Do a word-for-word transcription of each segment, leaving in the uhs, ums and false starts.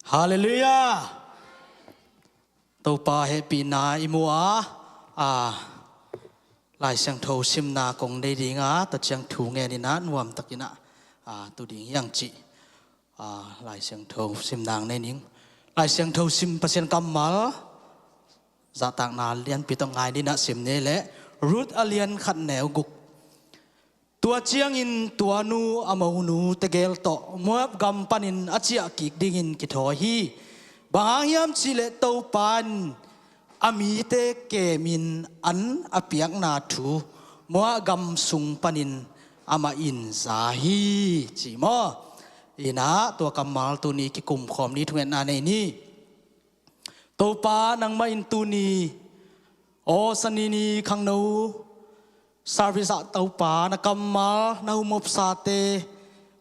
Halleluiah. Topa hehpihna i mu a, a, Lai Siangtho simna kong nei dinga, tua ciang thu ngeninah nuamtakinah, a, tu ding hiang cih, a, Lai Siangtho simna nei ning. Lai Siangtho sim Pasian kammal zahtakna lianpi tawh ngai ninah sim ni leh, Ruth a lian khat neu guk. Tua ciangin tua nu a monu tegel tawh Moab gam panin a ciah kik dingin kithawi hi. Bang hang hiam cihleh Topa in a mite kemin an a piakna thu Moab gam sung panin amah in za hi, ci maw? Inah tua kammal tuni kikumkhawm ni, thungetna nei ni. Topa, nangmah in tuni aw sanini khangno service ah Topa na kammal, na humopsate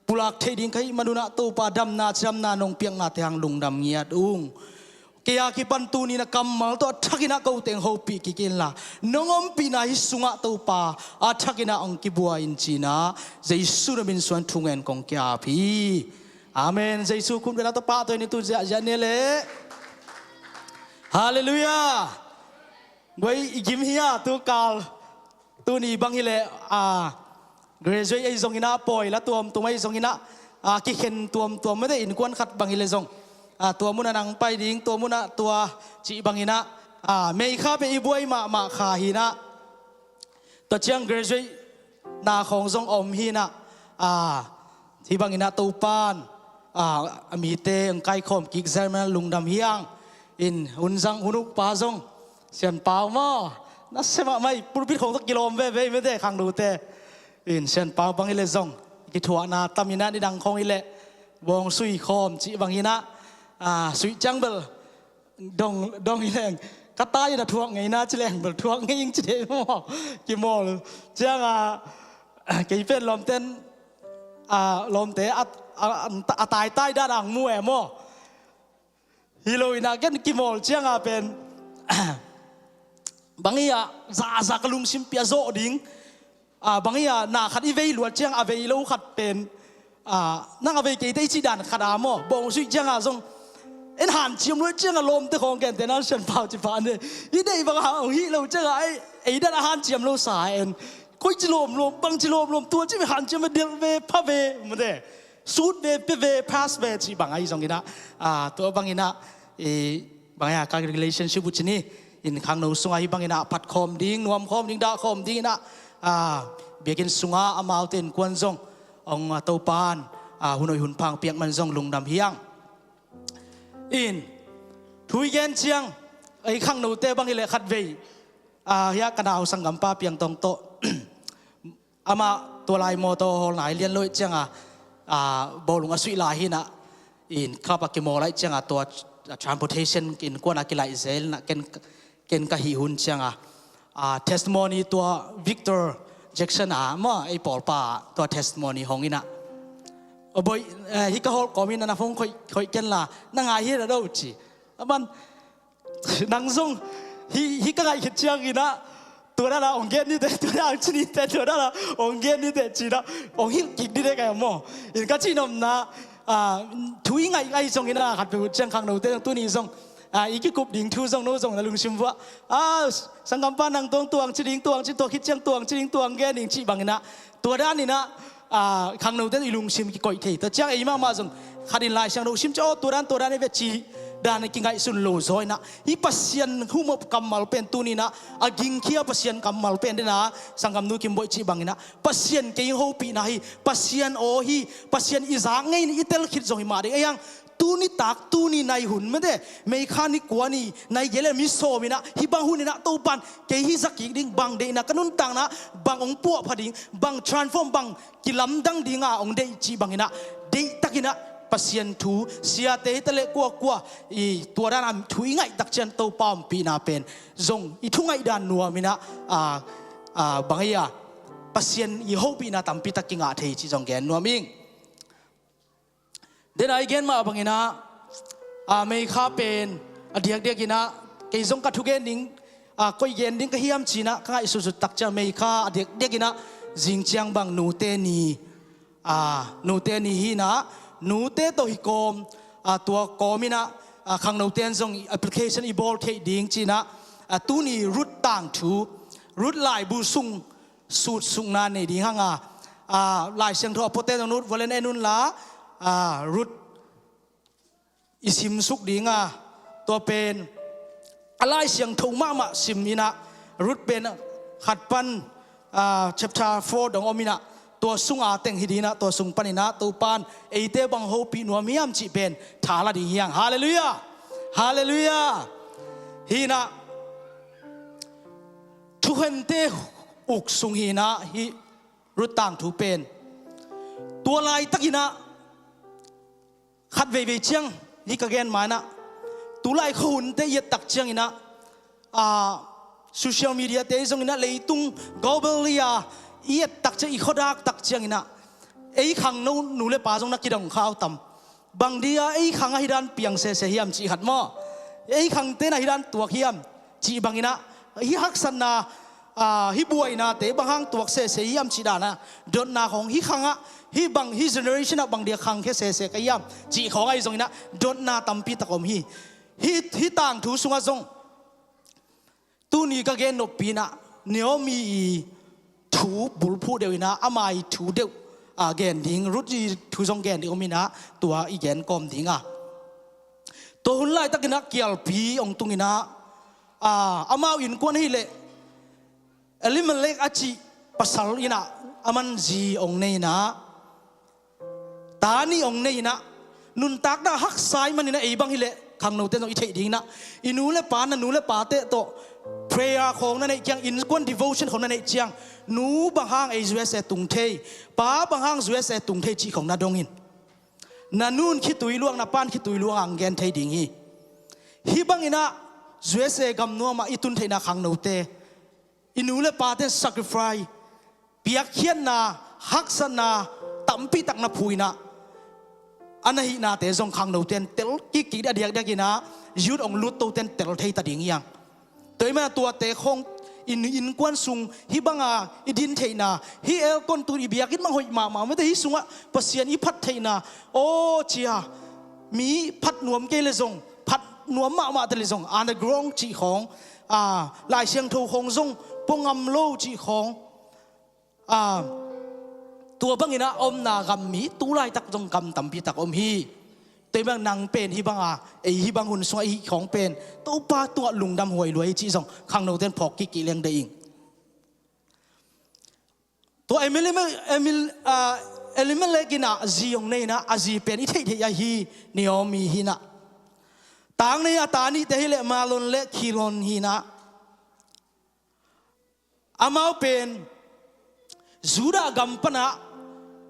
pulak theih ding ka hih manunah Topa damna cidamna nong piaknate hang lungdam ngiat ung. Kei a kipan tuni na kammal tawh a thakinah ko teng hopih kik inla, nong ompihna hih sungah Topa a thakinah hong kibuai in cinah Jesu na min suan thungen kong kiap hi. Amen. Jesu khut bengah tawh pahtawi ni, tu ziahziah ni leh. Halleluiah. Guai i gim hi a, tu kal tuni bang hileh, a, graduate ahi zonginah, pawi la tuamtuam ahi zonginah, a, kikhen tuamtuam mete, innkuan khat bang hileh zong, a, tua munah nang pai ding, tua munah tua cih banginah, a, May kha pen i buai mahmah kha hinah. Tua ciang graduate na khawng zong a om hinah, a, hih banginah Topan, a, a mite hong kaikhawm kik zel manah lungdam hiang. In hun zang hun ukpa zong, Sian Pau maw, na semah mai, pulpit khawng tawh kilawm veve mete khangnote. In Sian Pau bang hileh zong kithuahna taminah, nidang khawng hileh bawng sui khawm cih banginah, a, sui ciang bel dong, dong hi leng, ka tai na thuak ngei na ci leng bel thuak ngei ing ci dei maw? Kimawl cianga, kei pen lawmten, a, lawmte a, a, a taitai dan ang mu e maw? Hi lo inah ken kimawl cianga pen bang hi a, za, za ka lungsim pia zawh ding. A, bang hi a, na khat i vei luat ciang a vei lo khat pen, a, nang a vei keite i cih dan khat a maw, bawng sui cianga zong en hanciam luat cianga lawmte khawng kente nan Sian Pau ci pah ne. I deih bang a hong hih lo cianga ei, ei dan a hanciam lo sa en. Koi ci lawmlawm, bang ci lawmlawm, tua ci ve hanciam ve, delh ve, pha ve, mate. Sut ve, pia ve, pass ve cih bang ahi zonginah, a, tua banginah, i, bang ahi a, ka relationship uh ci ni, in khangno sungah hih banginah phatkhawm ding, nuamkhawm ding, dahkhawm dinginah, a, biakinn sungah amaute innkuan zong hong, a, Topan, a, hun hoih hun phang piak man zong lungdam hiang. In thu i gen ciang, ei khangnote bang hileh khatvei, a, hia ka nau sanggampa Piang Tawng tawh amah tua lai mawtaw hawlna i lian lo ih cianga, a, bawlung a suih lai hinah, in kap a kimawl lai cianga tua, a, transportation innkuana kilaih zel inah ken, ken ka hih hun cianga, a, testimony tua Victor Jackson a maw, ei pawlpa tua testimony hong inah, a boih, eh, hih ka hawlkawm inah na phone khoih, khoih kenla, na ngai hi na do ci. Aman nang zong hih, hih ka ngaih khit cianginah, tua dana hong gen nite, tua dana hong ci nite, tua dana hong gen nite cinah hong hilh kik nite ka maw? In ka cihnopna, a, thu i ngaih ngaih zonginah khat peuh ciang khangnote zong tuni zong, a, i kikup ding thu zong no zong na lungsim vuah, a, sanggampa nang tuang tuang ci ding, tuang ci, tua khit ciang tuang ci ding, tuang gen ding cih banginah, tua daninah, a, khangnote i lungsim kikoih thei. Tua ciang ei mahmah zong khat in Lai Siangtho sim ciang, aw, tua dan, tua dan i ve cih dan i kingaihsun lo zaw inah, hih Pasian humop kammal pen tuninah a gingkhia Pasian kammal pen dena, sanggamnu Kim Boih cih banginah, Pasian kei hopihna hi, Pasian aw hi, Pasian i zak ngei ni i tel khit zong hi mah ding ei hang. Tuni tak, tuni nai hun mete, May kha ni kua ni, nai gele mi sawm inah, hih bang hun inah Topan kei hih zakik ding, bang deihna ka nuntakna, bang hong puahpha ding, bang transform, bang kilamdang dinga hong deih cih banginah, deihtakinah Pasian thu, siate hitaleh kuakua, i tua dana thu i ngaihtak ciang Topa ompihna pen zong i thu ngaihdan nuaminah, a, a, bang hi a, Pasian i hopihna tampitak kingah thei cih zong gen nuam ing. Dena i gen mah banginah, a, May kha pen a diakdiakinah kei zong ka thugen ding, a, koih gen ding ka hiam cinah ka ngaihsutsut tak ciang May kha a diakdiakinah zing ciang bang nute ni, a, nute ni hinah, nute tawh hi kawm, a, tua kawm inah, a, khangnote in zong application i bawl theih ding ci inah, a, tuni Ruth tangthu, Ruth laibu sung sutsukna nei ding hang a, a, Lai Siangtho a puate zong Ruth valen en unla, a, Ruth i simsuk ding a, tua pen a Lai Siangtho mahmah sim inah, Ruth pen khat pan, a, chapter four dong om inah, tua sung a teng hi ding inah, tua sung pan inah Topan eite bang hopih nuam hiam cih pen tha la ding hi hang. Halleluiah. Halleluiah. Hi inah, thukhente uk sung hi inah, hi Ruth tangthu pen tua laitak inah, khat veivei ciang, hi ka gen ma inah, tulai khuahunte i et tak ciang inah, a, social media te zong inah, leitung globally a i et tak ciang, i khuadak tak ciang inah, ei khangno nu le pa zong na kidong kha uh tam. Bang dia ei khang a hi dan piang sese hiam cih khat maw? Ei khangte na hi dan tuak hiam cih bang inah, hi haksatna, a, hi buainate bang hang tuak sese hiam cih dan a dotna khawng, hi khang ah, hi bang, hi generation ah bang dia khangkhia sese ka hiam cih khawng ahi zong inah dotna tampi tak om hi. Hi, hi tangthu sungah zong tuni ka gen noppi inah Naomi i thu bulphuh deuh inah, ama i thu deuh, a, gen ding, Ruth i thu zong gen ding om inah, tua i gen kawm ding a. Tua hun laitak inah kialpi hong tung inah, a, amau innkuan hi leh Elimelek a cih pasal inah, a man zi hong nei inah, ta nih hong nei inah, nuntakna haksa ahih man inah, ei bang hi leh khangnote zong i theih ding inah, i nu le pa, na nu le pate tawh prayer khawng na neih ciang, innkuan devotion khawng na neih ciang, nu bang hang ei U S A tung thei, pa bang hang U S A tung thei cih khawng na dong in. Na nun khitui luang, na pan khitui luang ang gen thei ding hi. Hi bang inah U S A gam nuam ah i tun theihna khangnote, i nu le pate sacrifice, piakkhiatna, haksatna tampi tak na phu inah, a na hihnate zong khangnote in tel kikkik ding a, diakdiak inah youth hong lut tote in tel thei ta ding hi hang. Tua ahih man a tuate khawng, i innkuan sung hi bang a i din theihna, hi aircon tun i biakinn bang hoih mahmah mete, hi sungah Pasian i phat theihna, aw cia, mi phat nuam kei le zong, phat nuam mahmah te le zong, underground cih khawng, a, Lai Siangtho khawng zong pua ngam lo cih khawng, a, tua bang inah omna gam mi tulaitak zong gam tampi tak om hi. Tua ahih man nang pen hi bang a, ei hi bang hun sungah i hih khawng pen Topa tungah lungdam huai lua hi cih zong khangnote in phawk kikkik leng deih ing. Tua Emil-, Emil-, a, Elimelek inah zi hong nei inah, a zi pen i theihtheih ahi Naomi hi inah. Tang nei a, ta nihte hi leh Mahlon le Khilion hi inah. Amau pen Judah gam pan ah,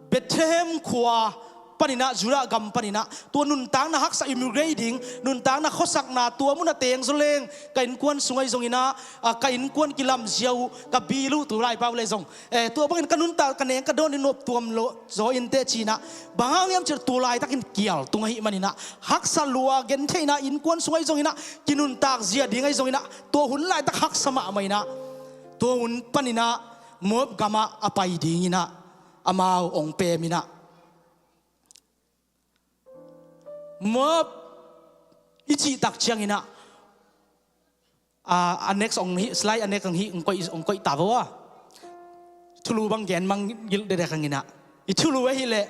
Bethlehem khua pan inah, Judah gam pan inah, tua nuntakna haksa, immigrate ding nuntakna khuasakna, tua mun a teng zaw leng ka innkuan sung ahi zong inah, a, ka innkuan kilamzia uh, ka bil uh, tulai pau le zong, eh, tua bangin ka nuntak, ka neng ka dawn in nop tuam lo zaw inteh ci inah, bang hang hiam cih leh tua laitakin kial tung ahih man inah, haksa lua gentheihna, innkuan sung ahi zong inah, kinuntak zia ding ahi zong inah, tua hun laitak haksa mahmah inah, tua hun pan inah Moab gam ah a pai ding inah amau hong pem inah. Moab i cih tak ciang inah, a, a next hong hih, slide a next hong hih, hong koih, hong koih ta vo a. Thulu bang gen mang gilh dekdek hang inah. I thulu ahih leh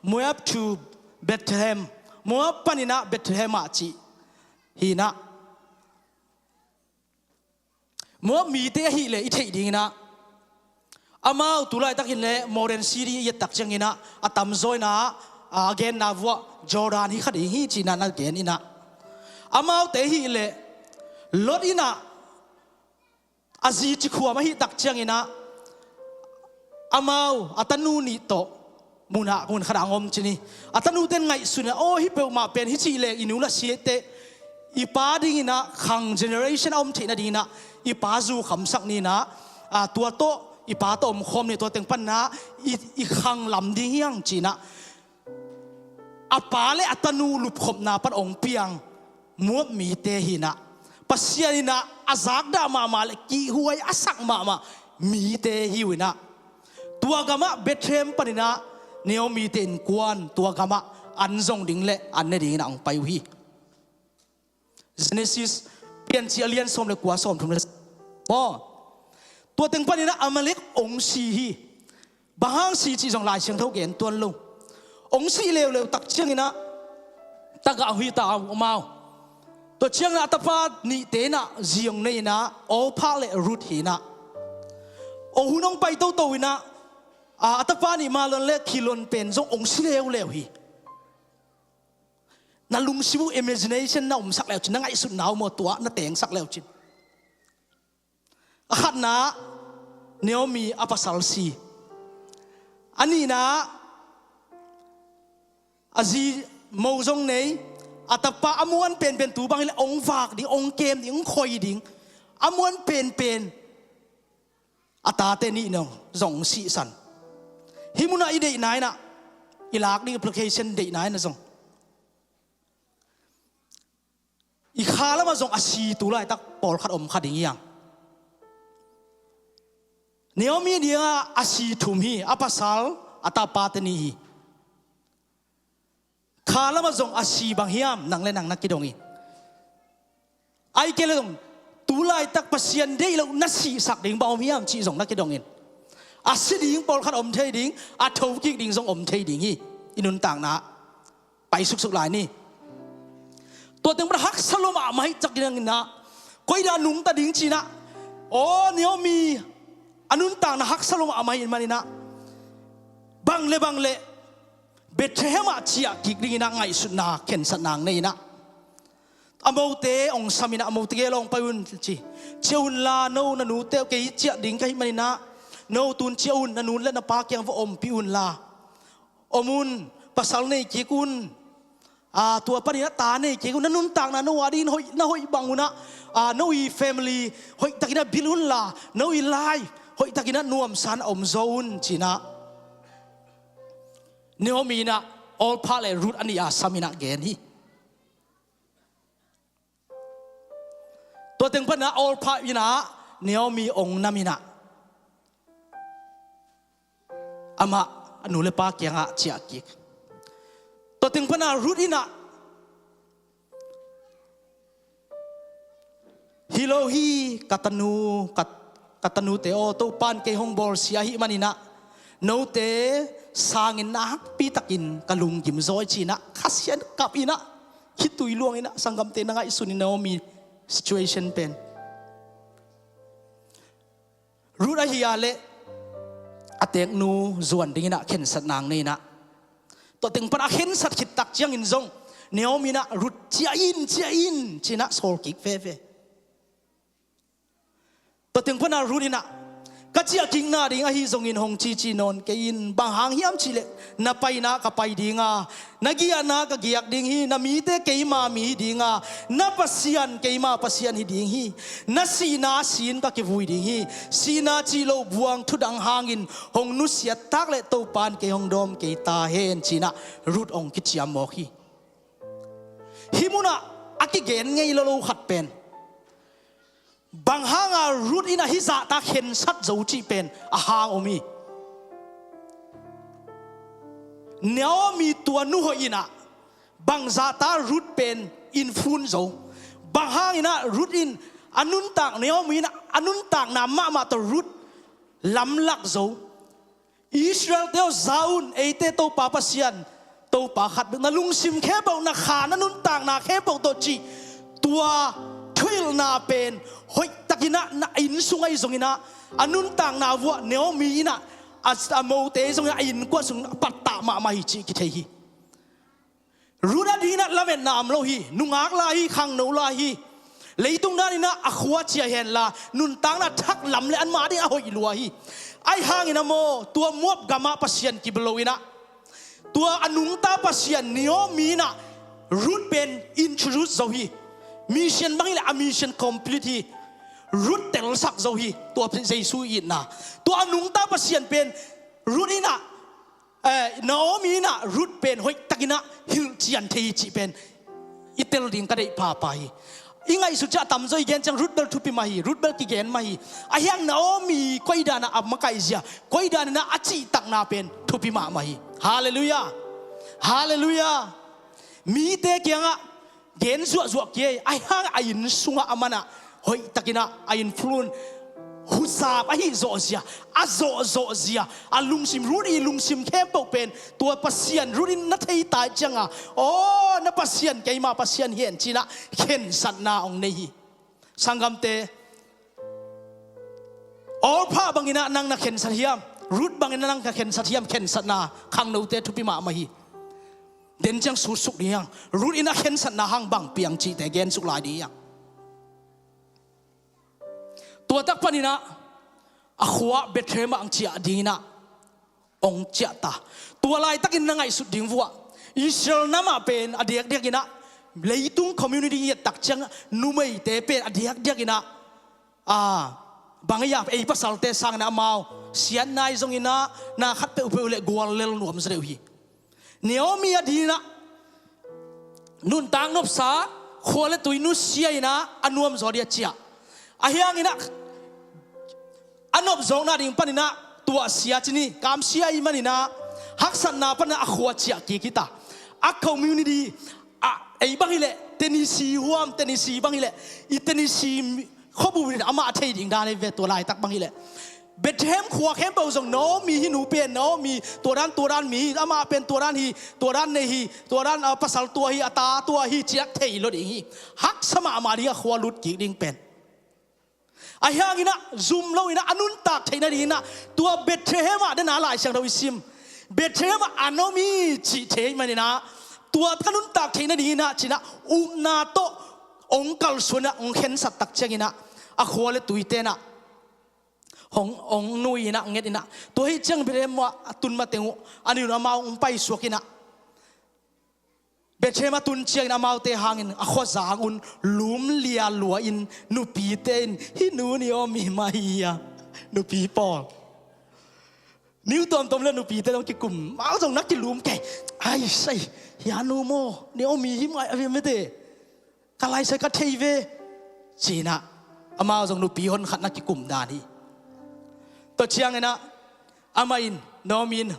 Moab to Bethlehem. Moab pan inah Bethlehem ah cih hi inah. Moab mite ahih leh i theih ding inah, amau tu laitakin leh modern city i et tak ciang inah, a tamzaw inah, a, a genna vuah Jordan hi kha ding hi ci inah na gen inah. Amaute ahih leh Lot inah a zi cikhuam ahih tak ciang inah, amau a tanu nih tawh mun ah, mun khat ah hong om ci ni. A tanute in ngaihsun inah, aw, hih peuhmah pen hih cih leh i nu la si teh, i pa ding inah khang generation a om theih nading inah i pa zu khamsak ni inah, a, tua tawh i pa tawh omkhawm ni, tua teng pan inah i, i khang lam ding hi hang ci inah. A pa le a tanu lupkhopna pan hong piang Moab mite hi inah, Pasian inah a zakdah mahmah le kihhuai a sak mahmah mite hi uh inah. Tua gam ah Bethlehem pan inah Naomi te innkuan tua gam ah an zong ding le an ne dingin ah hong pai uh hi. Genesis Piancil a lian sawm le kua, sawm thum le maw. Tua teng panin ah Amalek hong si hi. Bang hang si cih zong Lai Siangtho gen tuan lo. Hong sih leuleu tak ciangin ah tagah hong hi ta uh amau. Tua ciangin ah a tapa nihte in ah zi hong nei in ah Orpah le Ruth hi in ah. Hong hun hong pai toto in ah, a, a tapa nih Mahlon le Khilion pen zong hong si leuleu hi. Na lungsim uh imagination na omsak leu cin, na ngaihsutna uh maw tua na tengsak leu cin. A khatna, Naomi a pasal si. A nihna, a zi mo zong nei, a tapa a muan penpen tu bang hileh hong vak ding, hong kem ding, hong khoi ding. A muan penpen a tate nih nong zong sihsan. Hih munah i deihna in ah i lak ding application deihna in ah zong i kha lamah zong a si tu laitak pawlkhat om kha ding hi hang. Naomi dingah a si thum hi, a pasal, a tapate nih hi. Kha lamah zong a si bang hiam nang le nang na kidong hi. Ahih kei leh zong tu laitak Pasian deih loh na sihsak ding bang om hiam cih zong na kidong in. A si ding pawlkhat om thei ding, a thokik ding zong om thei ding hi. I nuntakna pai suksuk lai ni. Tua teng pan haksa lua mahmah hi, cak ding in ah, koi dah nungta ding ci in ah. Aw, Naomi a nuntakna haksa lua mahmah hi man in ah, bang le bang le Bethlehem ah ciah kik ding in ah ngaihsutna khensatna hong nei in ah, a mote hong sam in ah, a mote gel hong pai un ci. Ciah un la, no na nute uh, kei ciah ding ka hih man in ah, no tun ciah un, na nu le na pa kiang va ompih un la. Om un, pasal nei kik un. A, tua panin ah ta nei kik un, na nuntakna no a dingin hoih, na hoih bang un ah, a, no i family hoih takin ah build un la, no i life hoih takin ah nuamsa in ah om zo un ci in ah, Naomi in ah Orpah le Ruth a nih a sam in ah gen hi. Tua teng pan ah Orpah in ah Naomi hong nam in ah, amah a nu le pa kiangah ciah kik. Tua teng pan ah Ruth in ah, hi lo hi, ka tanu, ka, ka tanute aw, Topa'n kei hong bawlsia ahih man in ah, note sangin nakpi takin ka lunggim zaw hi ci in ah, Kha Siangtho kap in ah, khitui luang in ah, sanggamte na ngaihsun in Naomi situation pen. Ruth ahi a leh a teknu zuan ding in ah khensatna hong nei in ah, tua teng pan a khensat khit tak ciangin zong Naomi in ah Ruth ciah in, ciah in ci in ah sawl kik veve. Tua teng pan ah Ruth in ah, ka ciah kikna ding ahi zongin hong cici nawn kei in, bang hang hiam cih leh na paina ka pai ding a, na giahna ka giak ding hi, na mite keima mi hi ding a, na Pasian keima Pasian hi ding hi, na sihna sin ka kivui ding hi, sihna cih loh buang thudang hangin hong nusiat tak leh Topa'n kei hong dawm kei ta hen ci in ah Ruth hong kiciam mawk hi. Hih munah a kigen ngei lo lo khat pen, bang hanga Ruth in ah hih zahta khensat zo cih pen a hang om hi. Naomi tua nu hoih in ah bang zahta Ruth pen infun zo. Bang hangin ah Ruth in a nuntak, Naomi in ah a nuntakna mahmah tawh Ruth lamlak zo. Israel-te aw, za un, eite Topa Pasian, Topa khat bek, na lungsim khempeuh, na kha, na nuntakna khempeuh tawh cih. Tua thuhilhna pen hoih takin ah na inn sung ahi zongin ah, a nuntakna vuah Naomi in ah, a, a mote zongin ah a innkuan sung pattah mahmah hi cih kithei hi. Ruth a dingin ah lametna om lo hi, nungak lai hi, khangno lai hi. Leitung danin ah a khua ciah hen la, nuntakna thak lam le anmah ding a hoih lua hi. Ahi hangin ah maw, tua Moab gamah Pasian kibang lo in ah, tua a nungta Pasian Naomi in ah Ruth pen introduce zo hi. Mission bang hi leh a mission complete hi. Ruth telsak zo hi, tua Jesu itna. Tua a nungta Pasian pen Ruth in ah, eh, Naomi in ah Ruth pen hoih takin ah hilhcian thei hi cih pen i tel ding ka deih phapha hi. I ngaihsut ciang a tamzaw i gen ciang Ruth bel thupi mah hi, Ruth bel kigen mah hi. Ahi hang Naomi koi dan ah a makaih zia, koi danin ah a cihtakna pen thupi mahmah hi. Halleluiah. Halleluiah. Mite kiangah gen zuahzuah kei, ahi hang a inn sungah a manah hoihtakinah a influence huzap ahi zawhzia, a zawhzawhzia, a lungsim, Ruth i lungsim khempeuh pen tua Pasian, Ruth in na thei tai cianga, aw na Pasian, keima Pasian hi hen cinah khensatna hong nei hi. Sanggamte, Orpah banginah nang na khensat hiam? Ruth banginah nang na khensat hiam? Khensatna khangnote thupi mahmah hi. Den ciang sutsuk ding hiang. Ruth in a khensatna hang bang piang cihte gensuk lai ding hiang. Tua tak paninah a khua Bethlehem ah ang ciah dinginah hong ciahta. Tua laitakin na ngaihsut ding vuah Israel namah pen a diakdiakinah leitung community i et tak ciang numeite pen a diakdiakinah a bang ei a ei pasalte sanginah amau siatna i zonginah na khat peuhpeuh le guallel nuam zaw deuh hi. Naomi a dinginah nuntak nopsa, khua le tui nusia inah a nuamzaw ding a ciah. Ahi hanginah a nopzawkna ding paninah tuahsia cini kamsia i maninah haksatna paninah a khua ciah kik hita. A community a ei bang hileh Tennessee huam, Tennessee bang hileh i Tennessee khuabu in amah a thei ding dan ei ve. Tua laitak bang hileh Bethlehem khua khempeuh zong Naomi hi, nu pen Naomi tua dan tua dan mi hi, amah pen tua dan hi, tua dan nei hi, tua dan a pasal tua hi, a ta tua hi ciak thei lo ding hi. Haksa mahmah ding a khua lut kik ding pen. Ahi hanginah zum loinah a nuntak theihna dinginah tua Bethlehem ah dena Lai Siangtho i sim Bethlehem ah a om hi cih thei maninah tua ka nuntak theihna dinginah cinah upna tawh hong kalsuanah hong khensat tak cianginah a khua le tuitenah hong hong nuiinah ngetinah tua hi ciang Bethlehem ah a tun mateng uh a ninun amau hong paisuakinah Bethlehem a tun ciangin amaute hangin a khuazang un lum lialua in nupite in hih nu Naomi mah hi a nupi pawl. Niu tuamtuam le nupite zong kikum, amau zong na kilum kei. Ai sai, hia nu maw, Naomi hi mah a ve mete. Ka laisai ka thei ve. Cinah amau zong nupi hon khat na kikum dan hi. Tua cianginah amah in Naomi in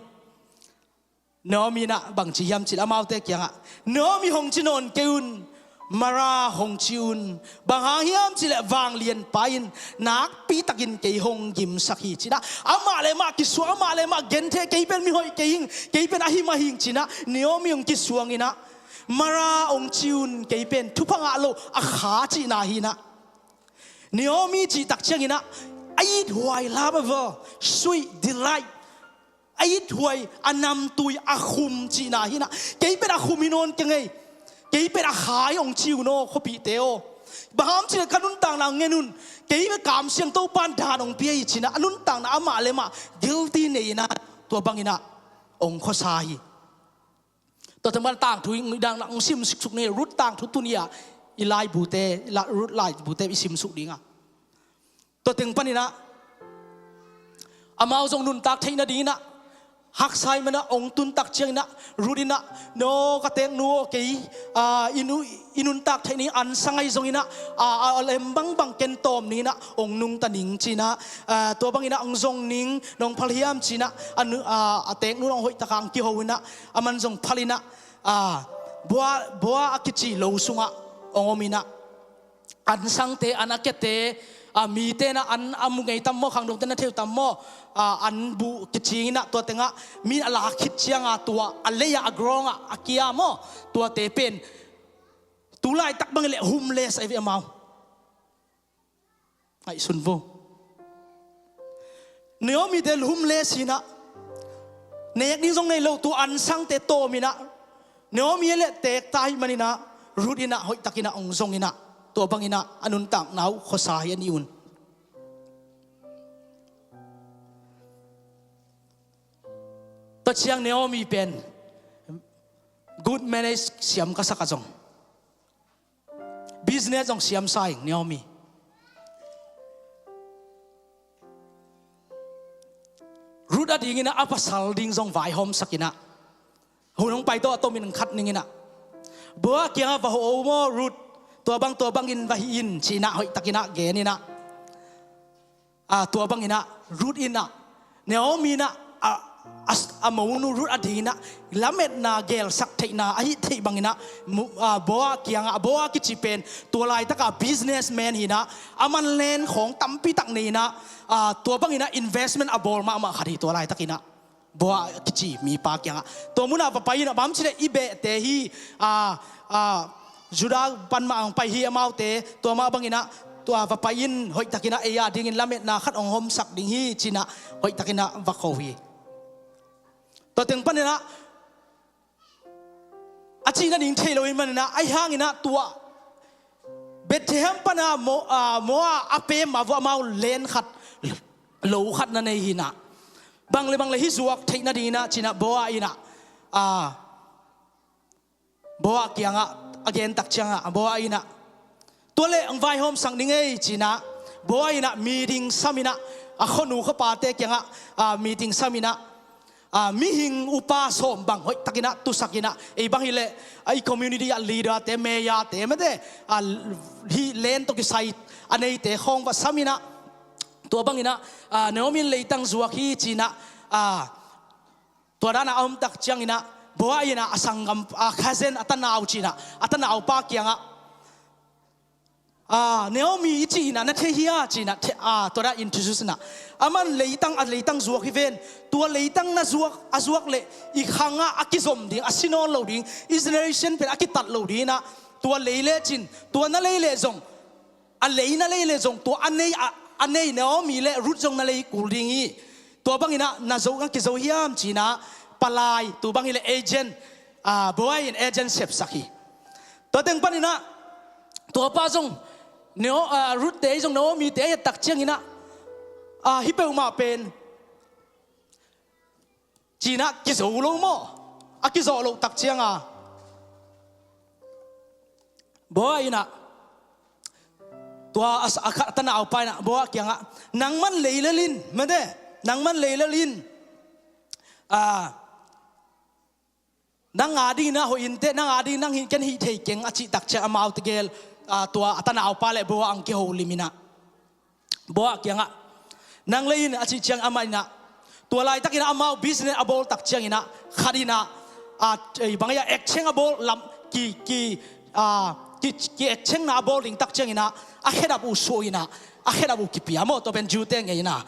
Naomi inah bangci hiam cileh amaute kiangah Naomi hong ci nawn kei un, Mara hong ci un. Bang hang hiam cileh vanglianpa in nakpitakin kei hong gimsak hi cinah amah le mah kisuang, amah le mah genthei, kei pen mihoih kei hing, kei pen ahi mah hing cinah Naomi hong kisuanginah Mara hong ci un, kei pen thupha ngah lo a kha cihna hinah Naomi cihtak cianginah a ithuai love, sweet delight, a ithuai, a namtui, a khum cihna hinah kei pen a khum hi nawn keng ei. Kei pen a kha hi hong ci un aw khuapihte aw. Bang hang cileh ka nuntakna hong ngen un. Kei pen kamsiang Topan dan hong pia hi cinah a nuntakna amah le mah guilty nei inah tua banginah hong khuasa hi. Tua teng pan tangthu i dang hong sim siksuk ni Ruth tangthu tuni-ah i laibute, Ruth laibute i simsuk dinga. Tua teng paninah amau zong nuntak theihna dinginah haksa i manah hong tuntak cianginah Ruth inah no ka teknu aw kei i nuntak theih ning ansang ahi zonginah a lem bangbang ken tawm ninginah hong nungta ning cinah tua banginah hong zong ning nong phal hiam cinah a teknu hong hoihtaka hong kiho inah aman zong phal inah bua, bua a kici lo sungah hong om inah ansangte, an a kiate, mite na an a mu ngei tam maw, khangdongte na theu tam maw, an buh kicing inah tua tengah min a lak khit cianga tua a lei-ah a ground-ah a kia maw, tuate pen tu laitak bang hileh homeless ahi ve amau. Ngaihsun vo. Naomi te homeless hinah nek ding zong nei lo, tua ansangte tawm inah Naomi a leh teek ta ahih maninah Ruth inah hoihtakinah hong zong inah tua banginah a nuntakna uh khuasa hi a nih un. Tua ciang Naomi pen good marriage siam ka sak a zong business zong siamsa ing Naomi. Ruth a dinginah a pasal ding zong vaihawmsak inah hun hong pai tawh a tomin khat ninginah bua kiangah va ho maw Ruth, tua bang tua bangin va hih in cinah hoihtakinah gen inah tua banginah Ruth inah Naomi inah a a, a monu Ruth a dingin ah lametna gelsak theihna a hih theih bangin ah, mu-, a, Boaz kiangah, Boaz kici pen tua laitaka businessman hi-in ah, aman land khawng tampitak nei-in ah, a, tua bangin ah investment a bawl mahmah khat hi tua laitakin ah. Boaz kici mipa kiangah. Tua munah va pai-in ah, bang hiam cih leh i behte hi, a, a, Judah pan mah hong pai hi amaute, tua mah bangin ah, tua va pai in, hoihtakin ah ei a dingin lametna khat hong hawmsak ding hi ci-in ah, hoihtakin ah va ko hi. Tua teng panin ah, a cih nading thei lo ahih manin ah, ahih hangin ah tua Bethlehem pan a Mo-, a, Moab a pem a vua amau land khat, lo khat na nei hi-in ah. Bang le bang le hih zuak theih nadingin ah ci-in ah Boaz in ah, a, Boaz kiangah a gen tak ciangah, Boaz in ah, tua leh hong vaihawmsak ning ei ci-in ah, Boaz in ah meeting sam in ah, a khuanu khuapate kiangah, a, meeting sam in ah, a, mihing upa sawm bang hoihtakin ah tusak in ah, ei bang hi leh, a, i community ah leader-te, mayor-te, mate, a, hih land tawh kisai a neite khawng va sam in ah, tua bangin ah, a, Naomi in leitang zuak hi ci-in ah, a, tua dan a om tak ciangin ah, Boaz in ah a sanggam, a, cousin, a tanau ci-in ah, a tanaupa kiangah, a, Naomi i cih in ah na thei hia ci-in ah, the-, a, tua dan introduce in ah. Aman leitang, a leitang zuak hi ven. Tua leitang na zuak, a zuak leh i khangah a kizom ding, a si nawn lo ding, i generation pen a kitat lo ding in ah, tua lei lecin, tua na lei leh zong, a lei na lei leh zong, tua a nei, a, a nei Naomi le Ruth zong na lei kul ding hi. Tua bangin ah na zo, na kizo hiam ci-in ah, palai, tua bang hi leh agent, a, Boaz in agent sepsak hi. Tua teng panin ah, tuapa zong, Nao-, a, Ruth-te zong Naomi-te a et tak ciangin ah, a, hih peuhmah pen ci-in ah kizo lo maw? A kizawh loh tak ciangah, Boaz in ah, tua a, a khat, a tanaupa in ah, Boaz kiangah, nangman lei lel in, mate, nangman lei lel in, a, nang a dingin ah hoih inteh, nang a dingin nang hih ken hih thei keng a cih tak ciang amau tegel, a, tua a tanaupa le Boaz ang kiho lim in ah. Boaz kiangah, nang lei in a cih ciang amah in ah, tua laitakin ah amau business a bawl tak ciangin ah, khat in ah, a, ei, bang hiam, exchange a bawl lam, ki, ki, a, ki, ki exchange-na a bawl ding tak ciangin ah, a khedap uh suah in ah, a khedap uh kipia maw, tua pen Jew-te ngei in ah.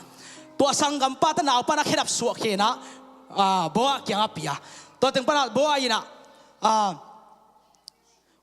Tua sanggampa tanaupa in a khedap suah khia in ah, a, Boaz kiangah pia. Tua teng pan ah Boaz in ah, a,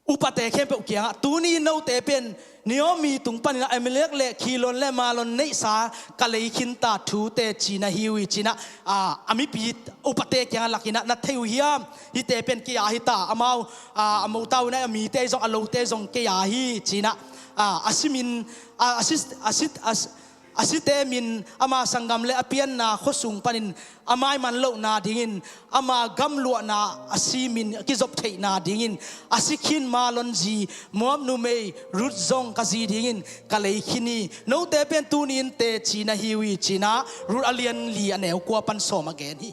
upate khempeuh kiangah, tuni-in note pen Naomi tung panin ah Elimelek le Khilion le Mahlon neihsa ka lei khin ta, thu teci na hi uh hi ci-in ah, a, a mipi upate kiangah lak in ah, na thei uh hiam? Hihte pen kei a hi ta, amau, a, a motau in ah a mite zong, a lote zong kei a hi ci-in ah, a, a simin, a, a si, a si, a si, a site min, ama sanggam le a pianna khuasung panin a maiman lohna dingin, ama gamluahna a si min a kizop theihna dingin, a si khin Mahlon zi Moab numei Ruth zong ka zi dingin ka lei khin hi. Note pen tuni-in teci na hi uh hi ci-in ah, Ruth a lian li a neu kua pan sawm a gen hi.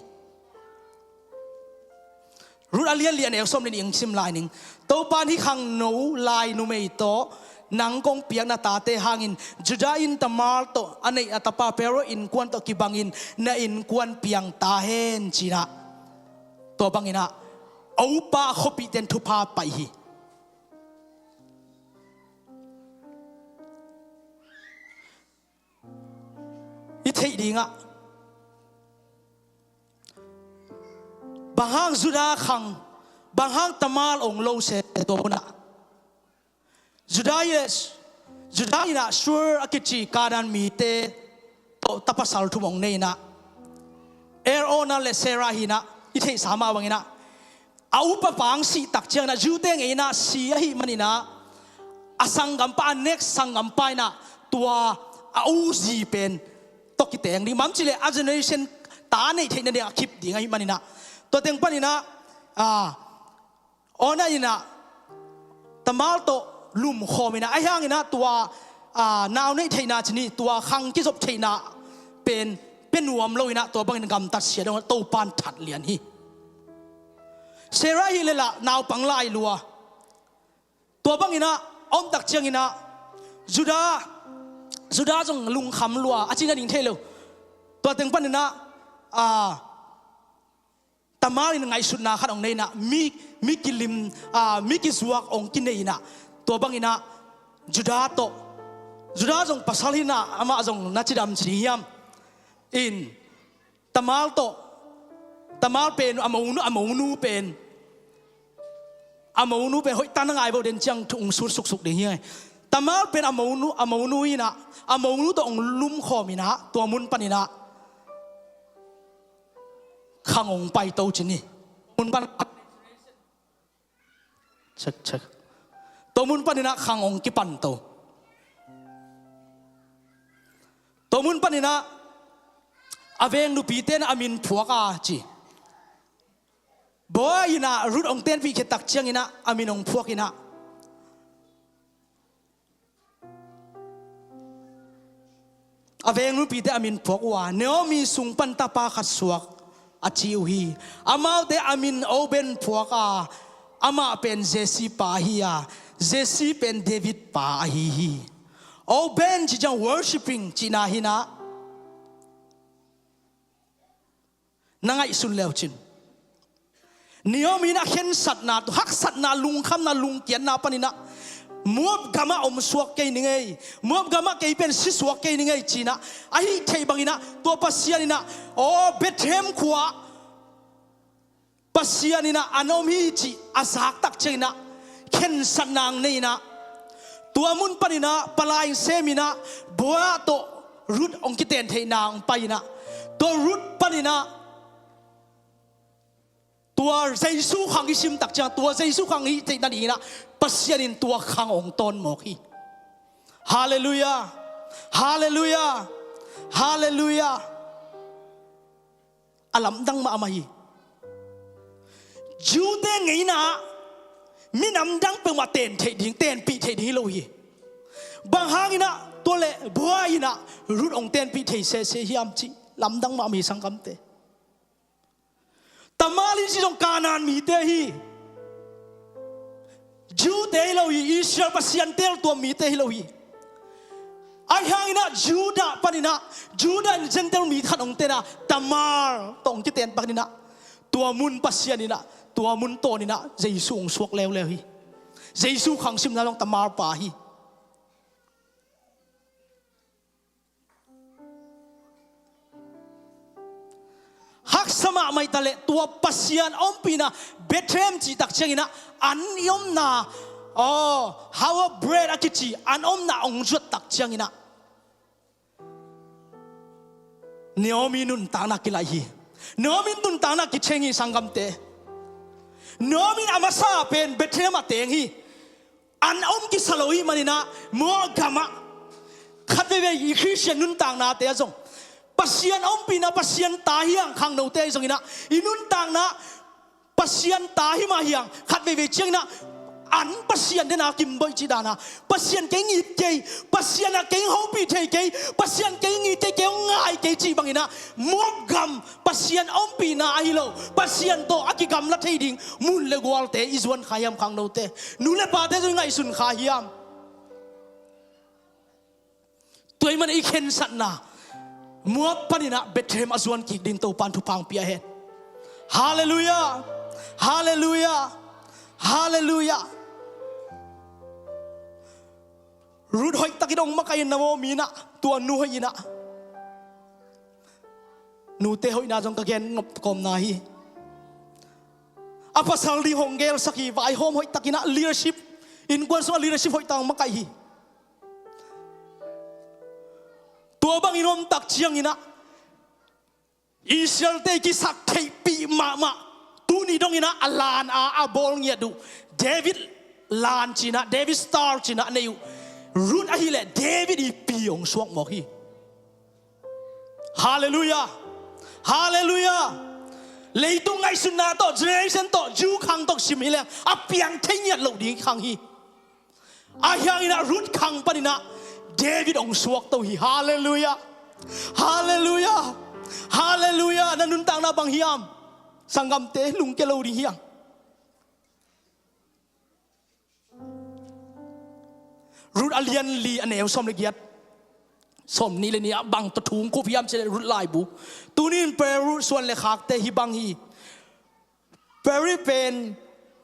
Ruth a lian li a neu sawm le nih ing sim lai ning. Topa in hih khangno lai numei tawh nang kong piak na tate hangin Judah in Tamar tawh a neih a tapa Pharaoh innkuan tawh kibangin na innkuan piang ta hen ci-in ah. Tua bangin ah a upa a khuapihte in thupha pai hi. I theih dingah, bang hang Judah khang, bang hang Tamar ong lo se tua munah, Judah in, Judah in ah Shur a kici Kanaan mite tawh tapasal thum ong nei in ah, Er, Onan le Serah hi in ah, i theihsa mah bangin ah, a upa pa ang sih tak ciangin ah, Jew-te ngei in ah si ahih manin ah, a sanggampa, a next sanggampa in ah tua a u zi pen tawh kiteng ding, bang hiam cih leh a generation ta neih theih nading a kip ding ahih manin ah, tua teng panin ah, a, Onan in ah Tamar tawh lumkhawm in ah, ahih hangin ah tua, a, nau neih theihna ci ni, tua khang kizop theihna pen pia nuam lo in ah, tua bangin gamtat sia dong, Topa in that lian hi. Serah hi leh lah naupang lai lua. Tua bangin ah a om tak ciangin ah, Judah, Judah zong lungkham lua, a cih nading thei lo. Tua teng panin ah, a, Tamar in ngaihsutna khat hong nei inah, mi, mi kilim, aa, mi kizuak hong kinei inah, tua bang inah Judah tawh, Judah zong pasal hi inah amah zong na cidam ci ding hiam? In Tamar tawh, Tamar pen a monu, a monu pen, a monu pen hoih tak na ngai bo den ciang thu hong sut suksuk ding hi. Tamar pen a monu, a monu inah, a monu tawh hong lumkhawm inah, tua mun pan inah khang hong paito ci ni. Mun pan, check, check. Tua mun pan inah khang hong kipanto. Tua mun pan inah a veng nupite inah a min phuak a ci. Boaz inah Ruth hong tenpih khit tak ciang inah a min hong phuak inah, a veng nupite a min phuak uh a, Naomi sung pan tapa khat suak a ci uh hi. Amaute a min Obed phuak a, amah pen Jesse pa ahi a, Jesse pen David pa ahi hi. Obed ci ciang worshipping cihna hi inah, na ngaihsun leucin. Naomi inah khensatna, haksatna, lungkhamna, lungkiatna pan inah Moab gamah om suak kei ning ei, Moab gamah kei pen si suak kei ning ei ci inah, ahih theih bang inah tua Pasian inah, aw, Bethlehem khua Pasian inah an om hi cih a zak tak ciang inah khensatna hong nei inah, tua mun pan inah palai sem inah Boaz tawh Ruth hong kiten theihna hong pai inah, tua Ruth pan inah tua Jesu khang i sim tak ciang, tua Jesu khang i theih nading inah Pasian in tua khang hong tawn mawk hi. Halleluiah. Halleluiah. Halleluiah. A lamdang mahmah hi. Jew-te ngeina ah minam dang peuhmah ten theih ding, tenpih theih ding hi lo hi. Bang hang inah tua leh Boaz inah Ruth hong tenpih thei sese hiam cih lamdang mahmah hi, sanggamte. Tamar in ci zong Kanaan mite hi. Jew-te hi lo hi, Israel Pasian teltuam mite hi lo hi. Ahi hang inah Judah pan inah, Judah in Gentile mi khat hong ten a, Tamar tawh hong kiten pak inah, tua mun Pasian inah, tua mun tawn inah Jesu hong suak leuleu hi. Jesu khang simna zong Tamar pa hi. Haksa mahmah hi ta leh tua Pasian ompihna Bethlehem cih tak ciang inah an i omna, aw, house of bread a kici an omna hong zuat tak ciang inah Naomi nuntakna kilaih hi. Naomi nuntakna kitheng hi, sanggamte. Naomi a masa pen Bethlehem a teng hi. An om kisa lo hi man inah Moab gamah khat veivei i Khristian nuntaknate ah zong Pasian ompihna, Pasian ta hi hang, khangnote ahi zong inah i nuntakna Pasian ta hi mah hi hang, khat veivei ciang inah an Pasian dena kimboih cih dana, Pasian kei ngit kei, Pasian ah kei hopih thei kei, Pasian kei ngit kei, kei hong ngai kei cih bang inah Moab gam Pasian ompihna ahi lo, Pasian tawh a kigamla thei ding mun le gualte i zuan kha hiam, khangnote? Nu le pate zong i ngaihsun kha hiam? Tua ahih manin i khensatna Moab pan inah Bethlehem a zuan kik ding Topan thupha hong pia hen. Halleluiah. Halleluiah. Halleluiah. Ruth hoih takin hong makaih in, Naomi inah tua nu hoih inah. Nute hoihna zong ka gen ngop kawmna hi. A pasal ding hong gelsak hi, vaihawm hoih tak inah, leadership, innkuan sungah leadership hoih tak hong makaih hi. Tua bangin om tak ciang inah Israel-te i kisak theihpih mahmah, tuni dong inah a lan a, a bawl ngiat uh David lan ci inah, David Star ci inah a nei uh Ruth ahih leh David i pi hong suak mawk hi. Halleluiah. Halleluiah. Leitung ngaihsutna tawh, generation tawh, Jew khang tawh sim hi leng a piang thei ngiat loh ding khang hi. Ahi hang inah Ruth khang pan inah David hong suakto hi. Halleluiah. Halleluiah. Halleluiah. Na nuntakna bang hiam? Sanggamte, lungkia lo ding hi hang. Ruth a lian li, a neu sawm le giat, sawmnih le nih ah bang tawh thu hong khup hiam cih leh Ruth laibu. Tuni in Peru suan le khakte hih bang hi. Perez pen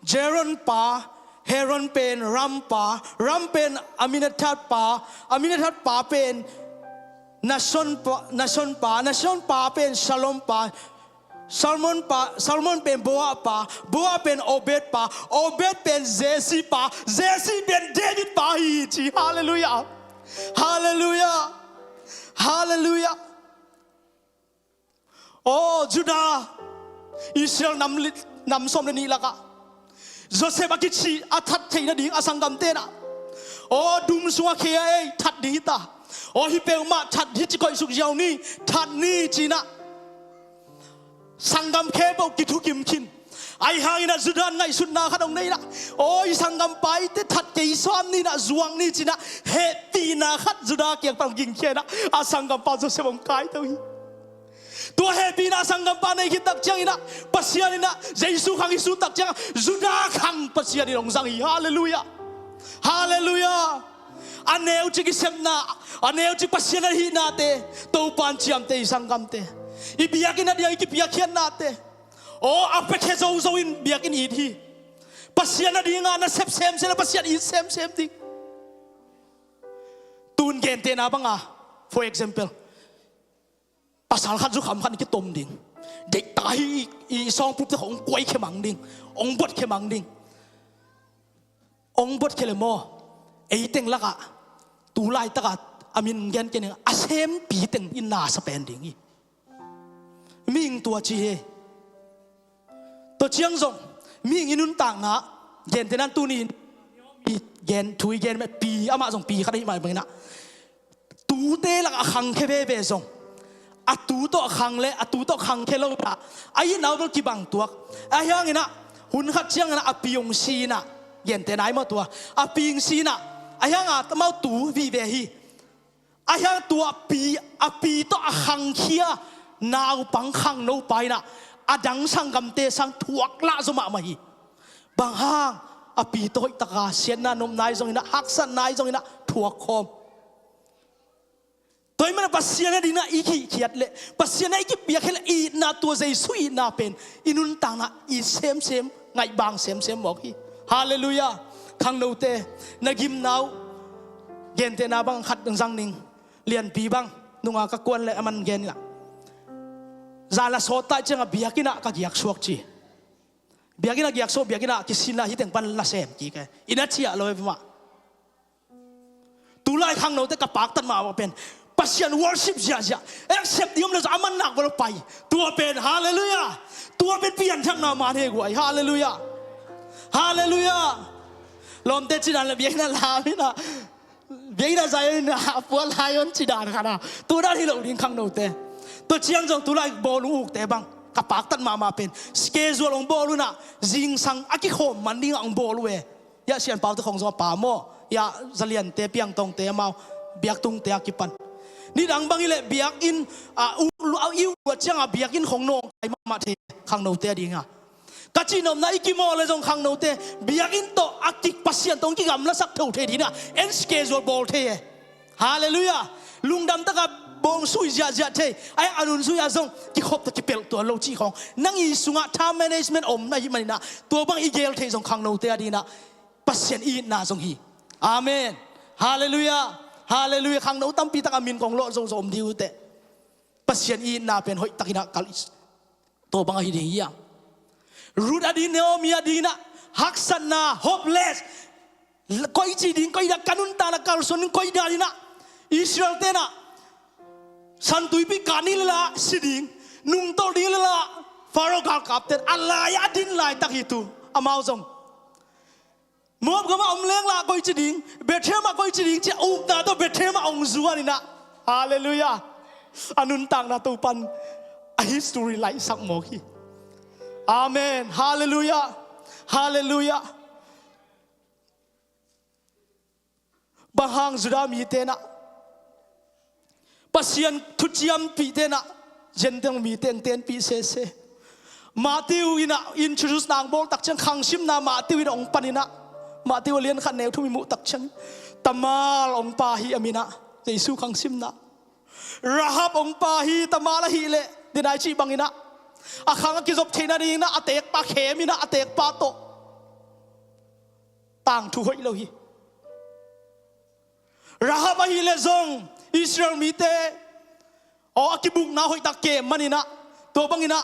Hezron pa, Hezron pen Ram pa, Ram pen Amminadab pa, Amminadab pa pen Nahshon pa, Nahshon pa, Nahshon pa pen Salmon pa, Salmon pa, Salmon pen Boaz pa, Boaz pen Obed pa, Obed pen Jesse pa, Jesse pen David pa hi ci. Halleluiah. Halleluiah. Halleluiah. Aw Judah, Israel nam li-, nam sawm le nih lakah Joseph a kici a that theih nading a sanggamte in ah, aw dum sungah khia ei, that ding hi ta. Aw hih peuhmah that hi ci, koihsuk ziau ni, that ni ci-in ah sanggam khempeuh kithukim khin. Ahi hangin ah Judah in ngaihsutna khat hong nei in ah, aw i sanggampa ite that kei sawm ni in ah, zuak ni ci-in ah hehpihna khat Judah kiang pan hong gingkhia in ah, a sanggampa Joseph hong kaito hi. Tua hehpihna a sanggampa nei khit tak ciangin ah, Pasian in ah, Jesu khang i sut tak ciangin ah Judah khang Pasian in hong zang hi. Halleluiah. Halleluiah. A neu cik i sepna, a neu cik Pasian a hihnate Topa in ciamteh hi, sanggamte. I biakinn a ding i kipiakkhiatnate, aw a piakhia zozo in biakinn it hi. Pasian a dingah na sep semsem le Pasian it semsem ding. Tun gentehna banga, for example, pasal khat zukham khat in kitom ding. Deihta hi, i, i sawngpup te khawng hong kuaikhia mang ding, hong buatkhia mang ding. Hong buatkhia le maw, ei teng lakah tu laitakah a min gen kei ning, a sempi teng in na sa pen ding hi. Mihing tua ci hi. Tua ciang zong mihing i nuntakna, gentehna tuni in i gen, thu i gen mah pi, amah zong pi khat ahi mah bangin ah, tute lakah a khangkhia veve zong, a tu tawh a khang le a tu tawh a khangkhia lo in ah, a itna uh bel kibang tuak. Ahi hangin ah hun khat ciangin ah a pi hong si in ah, gentehna hi maw tua, a pi hong si in ah, ahi hangin ah amau tu vive hi. Ahi hang tua a pi, a pi tawh a khangkhia naupang khangnopa in ah, a dang sanggamte sang thuak lah zaw mahmah hi. Bang hang, a pi tawh hoihtaka siatna nopna ahi zongin ah, haksatna ahi zongin ah thuak khawm. Tua ahih manin ah Pasian a dingin ah i kihkhiat leh, Pasian a i kipiakkhiat leh, itna tua Jesu itna pen i nuntakna it semsem, ngaihbang semsem mawk hi. Halleluiah. Khangnote, na gimna uh, gentehna bang khat zang ning. Lianpi bang, nunga ka kuan le a man gen in ah, zan la sawt ta ciangah biakinn ah ka giaksuak ci. Biakinn ah giaksuak, biakinn ah kisin ah hih teng pan nasem kik e. Inn ah ciah lo e mah. Tulai khangnote ka paktat mahmah pen, Pasian worship ziahziah, accept ding om le zong a man nak bel pai. Tua pen, halleluiah. Tua pen pianthakna man hi guai, halleluiah. Halleluiah. Lawmte ci dan le biakinn ah lam in ah, biakinn ah Zion in ah, a pua Lion ci dan khat ah, tua dan hi lo ding khangnote. Tua ciang zong tulai bawlung ukte bang ka paktat mahmah pen, schedule hong bawl un ah, zingsang a kikhawm man dingah hong bawl uh e. Hiah sianpaute khawng zong a pa maw, hiah zaliante, piangtongte, amau biaktungte a kipan. Nidang bang hi leh biakinn, a, u, a, i uh luat ciangah biakinn khawng nawngkai mahmah thei, khangnote a dingah. Ka cihnopna i kimawh le zong khangnote, biakinn tawh a kik Pasian tawh hong kigamlasak tho thei dingah en schedule bawl thei e. Halleluiah. Lungdam takah bawng sui ziahziah thei, a, a nun sui ah zong kikhop ta kipelh tuan lo cih khawng, nang i sungah time management om na hih manin ah, tua bang i gel thei zong khangnote a dingin ah Pasian i itna zong hi. Amen. Halleluiah. Halleluiah. Khangno tampi tak a min kong lawh zozo om ding uh teh. Pasian i itna pen hoih takin ah kal i, tua bang ahi ding hiam? Ruth a ding, Naomi a dingin ah haksatna, hopeless, koici ding, koici ding, ka nuntakna kalsuan ding, koici ding in ah, Israel-te in ah Santuipi kan ni lel a si ding, nungtolh ding lel a, Faro galkapte in a lai-ah a din laitak hi tu. Amau zong Moab gamah om leng lah koici ding, Bethlehem ah koici ding ci-a upna tawh Bethlehem ah hong zuan in ah. Halleluiah. A nuntakna Topa'n a history laihsak mawk hi. Amen. Halleluiah. Halleluiah. Bang hang Judah mite in ah Pasian thuciampihte in ah Gentile mite hong tenpih sese. Matthew in ah introduce na hong bawl tak ciang, khangsimna Matthew in ah hong pan in ah, Matthew a lian khat neu thum i muh tak ciang, Tamar hong pha hi a min ah, Jesu khangsimna. Rahab hong pha hi, Tamar ahih leh, denai cih bangin ah, A khang a kizop theihna dingin ah a teekpa khem in ah a teekpa tawh tangthu hoih lo hi. Rahab ahih leh zong Israel mite aw a kibukna hoihtak kem manin ah, tua bangin ah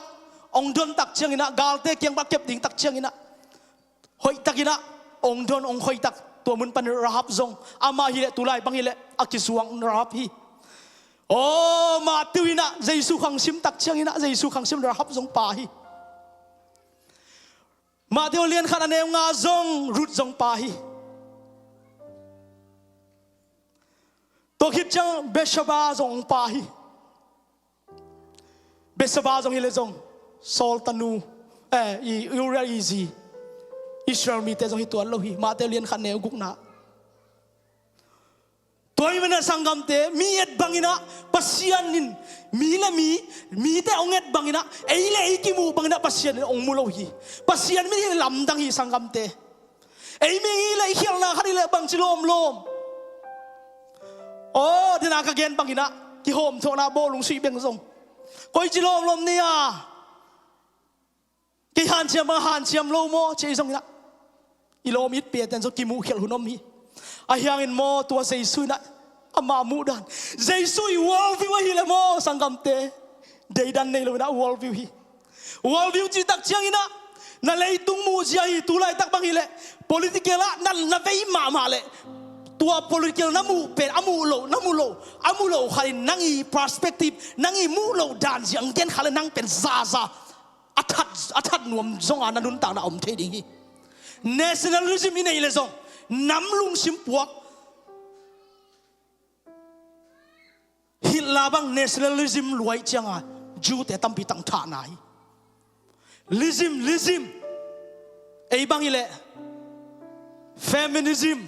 hong don tak ciangin ah, galte kiang pan kep ding tak ciangin ah, hoihtakin ah hong don, hong hoihtak, tua mun panin Rahab zong, amah hi leh tulai bang hi leh a kisuang Rahab hi. Aw, Matthew in ah Jesu khangsim tak ciangin ah Jesu khangsim Rahab zong pha hi. Matthew lian khat a neu nga zong Ruth zong pha hi. Tua khit ciang Bathsheba zong hong pha hi. Bathsheba zong hi leh zong Saul tanu, eh, i Uriah i zi, Israel mite zong hi tuan lo hi. Matthew lian khat neu gukna. Tua ahih manin ah sanggamte, mi et bangin ah Pasian in, mi le mi, mite hong et bangin ah, ei le ei kimuh bangin ah Pasian in hong mu lo hi. Pasian min hi lamdang hi sanggamte. Ei mi hi leh i khialhna khat hi leh bangci lawmlawm. Aw, dena ka gen bangin ah kihawmthawhna bawlung suih beng zong, koici lawmlawm nei a, kei hanciam bang hanciam lo maw, ci ei zongin ah, i lawm it piaten zong kimuh khialh hun om hi. Ahi hangin maw, tua Jesu in ah ama muhdan, Jesu i worldview ahih leh maw sanggamte, deidan nei lo in ah worldview hi. Worldview cih tak ciangin ah na leitung muhzia hi. Tulaitak bang hi leh political ah na, na vei mahmah leh, tua political na muh pen, a muh loh, na muh loh, a muh loh khat in nang i perspective, nang i muh loh dan zia hong gen kha leh nang pen zaza a that, a that nuam zonga na nuntakna om thei ding hi. Nationalism i neih leh zong nam lungsim puak. Hitler bang nationalism luai cianga Jew-te tampi tang thahna hi. Lism, lism. Ei bang hi leh feminism,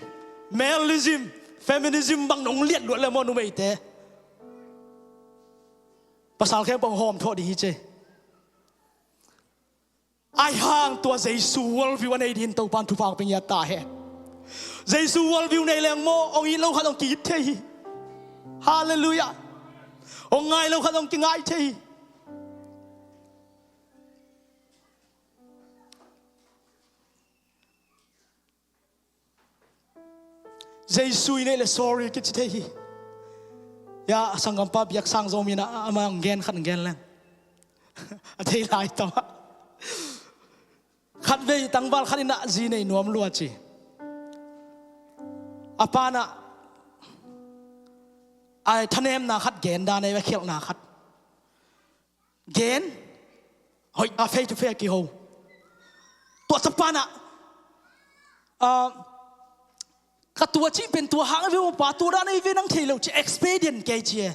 maleism, feminism bang nong liat luat leh maw numeite, pasal khempeuh hawmthawh ding hi ci. Ahi hang tua Jesu worldview a nei dingin Topan thupha hong pia ta hen. Jesu worldview nei leng maw, hong it lo khat hong ki-it thei hi. Halleluiah. Hong ngai lo khat hong kingai thei hi. Jesu i neih leh sorry kici thei hi. Ya, sanggampa biak sang zo mi in ah, amah hong gen khat hong gen leng. A thei lai tawh. Khatvei tangval khat in ah zi nei nuam lua ci. A pa in ah, a thanemna khat gen dan ei, a khialhna khat gen, hoih a, face to face a kiho. Tua chapa in ah, ah, ka tua cih pen tua hang a ve maw pa, tua dan a i ve nang thei lo ci, expedient kei ci e.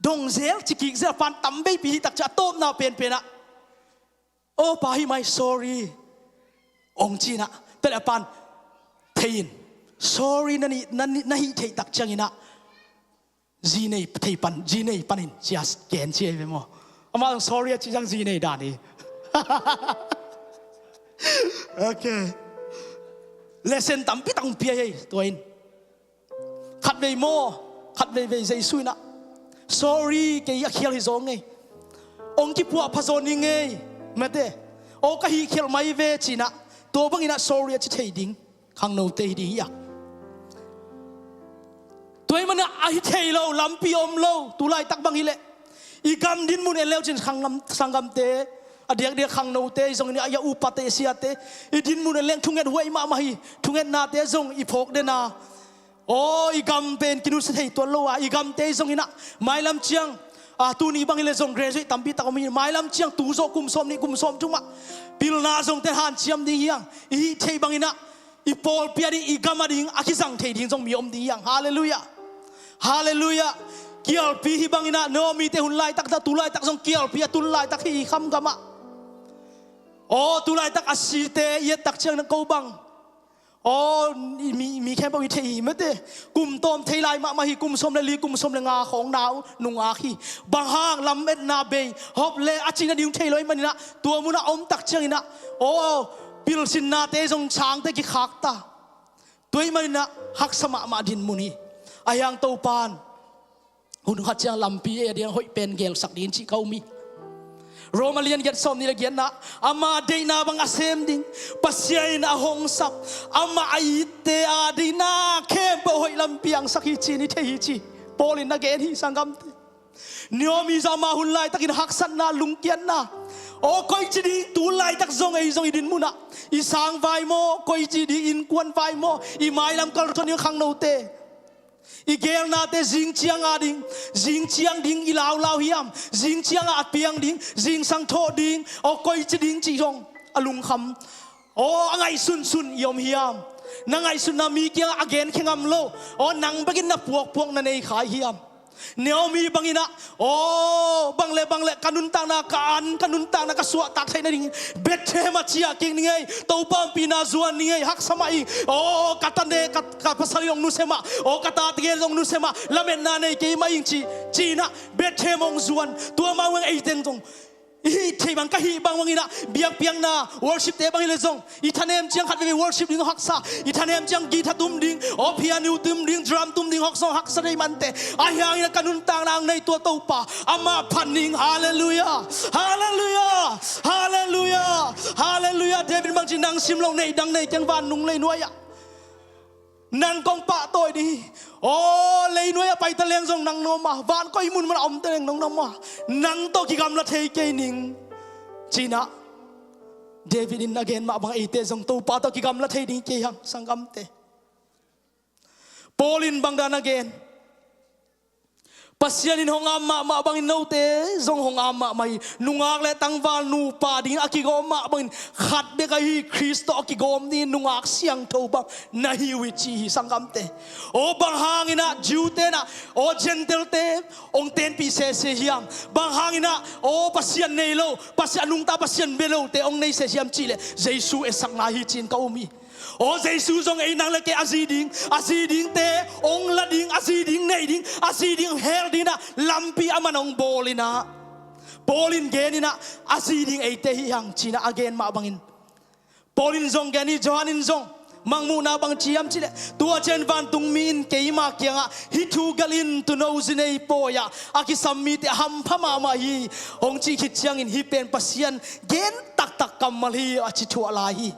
Dong zel, ci kik zel, a pan tam veipi hi tak ci a, tawpna penpen ah, "Oh pa, hi mai, sorry," hong ci in ah, tua leh a pan thei in, "Sorry na ni, na ni, na hih theih tak ciangin ah zi nei thei pan, zi nei pan in," ci a gen ci ei ve maw. Amah zong sorry a ci zong zi nei dan hi. Okay. Lesson tampi tak hong pia hi tua in. Khatvei maw, khatveivei Jesu in ah, "Sorry, kei a khial hi zaw ngei. Hong kipuah pha zaw ni ngei, mate. Aw, ka hih khialh mai ve," ci in ah, tua bangin ah sorry a ci thei ding khangnote hi ding hi a. Tua ahih manin ah a hi thei lo, lampi om lo, tulaitak bang hi leh. I gam dinmun en leu cin khang ngam, sanggamte, a diakdiak khangnote, i zong in ah, a upate, a siate, i dinmun en leng thunget huai mahmah hi, thungetnate zong i phawk den a. Aw, i gam pen kinusia thei tuan lo a, i gamte i zong in ah, mailam ciang, a, tuni bang hi leh zong graduate tampi tak om hi, mailam ciang tu zawh kum sawm nih, kum sawm thum ah, pilna zong ten hanciam ding hi hang, i hih theih bang in ah, i pawlpi a ding, i gam a ding, a kizang thei ding zong mi om ding hi hang. Halleluiah. Halleluiah. Kialpi hi bang in ah, Naomi te hun laitak, tu laitak zong kialpi a tun laitak hi i Kham gam ah. Aw, tu laitak a site i et tak ciang na ko bang. Aw, mi, mi khempeuh i thei hi mate. Kum tawm thei lai mahmah hi, kum sawm le li, kum sawm le nga khawng nau nungak hi. Bang hang, lametna bei, hop le a cihna ding thei lo ahih manin ah, tua mun ah om tak ciangin ah, aw, pilsinnate zong sangte kikhak ta. Tua ahih manin ah haksa mahmah dinmun hi. Ahi hang Topan hun khat ciang lampi ei a ding hoih pen gelsak ding cih ka um hi. Roma lian giat sawm nih le giatna, ama deihna bang a sem ding, Pasian in a hong sap, amah a itte a deihna khempeuh hoih lam piangsak hi ci-in i thei hi ci Paul in na gen hi sanggamte. Naomi zah ama hun laitakin haksatna, lungkiatna, aw koici ding, tu laitak zong ei zong i din munah i sang vai maw, koici ding innkuan vai maw, i mailam kalsuan ding khangnote, i gelnate zing ciang a ding, zing ciang ding i laulau hiam, zing ciang a piang ding, zingsang thawh ding, aw koici ding cih zong a lungkham, aw a ngaihsunsun i om hiam? Na ngaihsutna mi kiangah a genkhia ngam lo, aw nang bekin na puakpuak na nei khai hiam? Naomi banginah, aw bang le bang le ka nuntakna ka an, ka nuntakna ka suahtak theih nading Bethlehem ah ciah kik ning ei, Topa ompihna zuan ning ei, haksa mah ing, aw ka tane ka, ka pasal in hong nusia mah, aw ka tate gen hong nusia mah, lametna nei kei mah ing ci, ci-inah Bethlehem hong zuan. Tua mah hang ei teng zong i hih theih bang, ka hih bangbang inah biakpiakna worship te bang hi le zong i thanem ciang khat veve worship ding haksa, i thanem ciang guitar tum ding, aw piano tum ding, drum tum ding hawk zong haksa dei mante. Ahi hangin a ka nuntakna ang nei tua Topa amah phat ning. Halleluiah. Halleluiah. Halleluiah. Halleluiah. David bangci nang sim lo neih dang nei keng vannung leinuai ah nang kong pahtawi ding hi. Aw leinuai a paita leng zong nang na om a, van koi munmun a omte leng nang na om a, nang tawh kigamla thei kei ning. Cinah David in a gen mah bang eite zong Topa tawh kigamla thei ding kei hang sanggamte. Paul in bangdan a gen, Pasian in hong am mahmah bangin note zong hong am mahmah hi. Nungak le tangval nupa dingin a kigawm mah bangin khat bek ahi Khrist tawh a kigawm dingin nungak siangtho bang na hi uh hi ci hi sanggamte. Aw bang hanginah Jew tenah aw Gentile te hong tenpih sese hiam? Bang hanginah aw Pasian nei lo, Pasian a nungta Pasian bia lote hong nei sese hiam cihleh Jesu etsakna hi ci-in ka um hi. Aw Jesu zong ei nang le kei a zi ding, a zi dingte hong la ding, a zi ding neih ding, a zi ding hel dinginah lampi a man hong bawl inah Paul in gen inah a zi ding eite hi hang cinah a gen mah bangin Paul in zong gen hi, Johan in zong Mangmuhna bang ci hiam cihleh tua ciang vantung mi in keima kiangah hih thu gelh in, tuuno zi nei pawi-ah a kisam mite a hampha mahmah hi hong cih khit ciangin hih pen Pasian gen taktak kammal hi a ci thuah lai hi.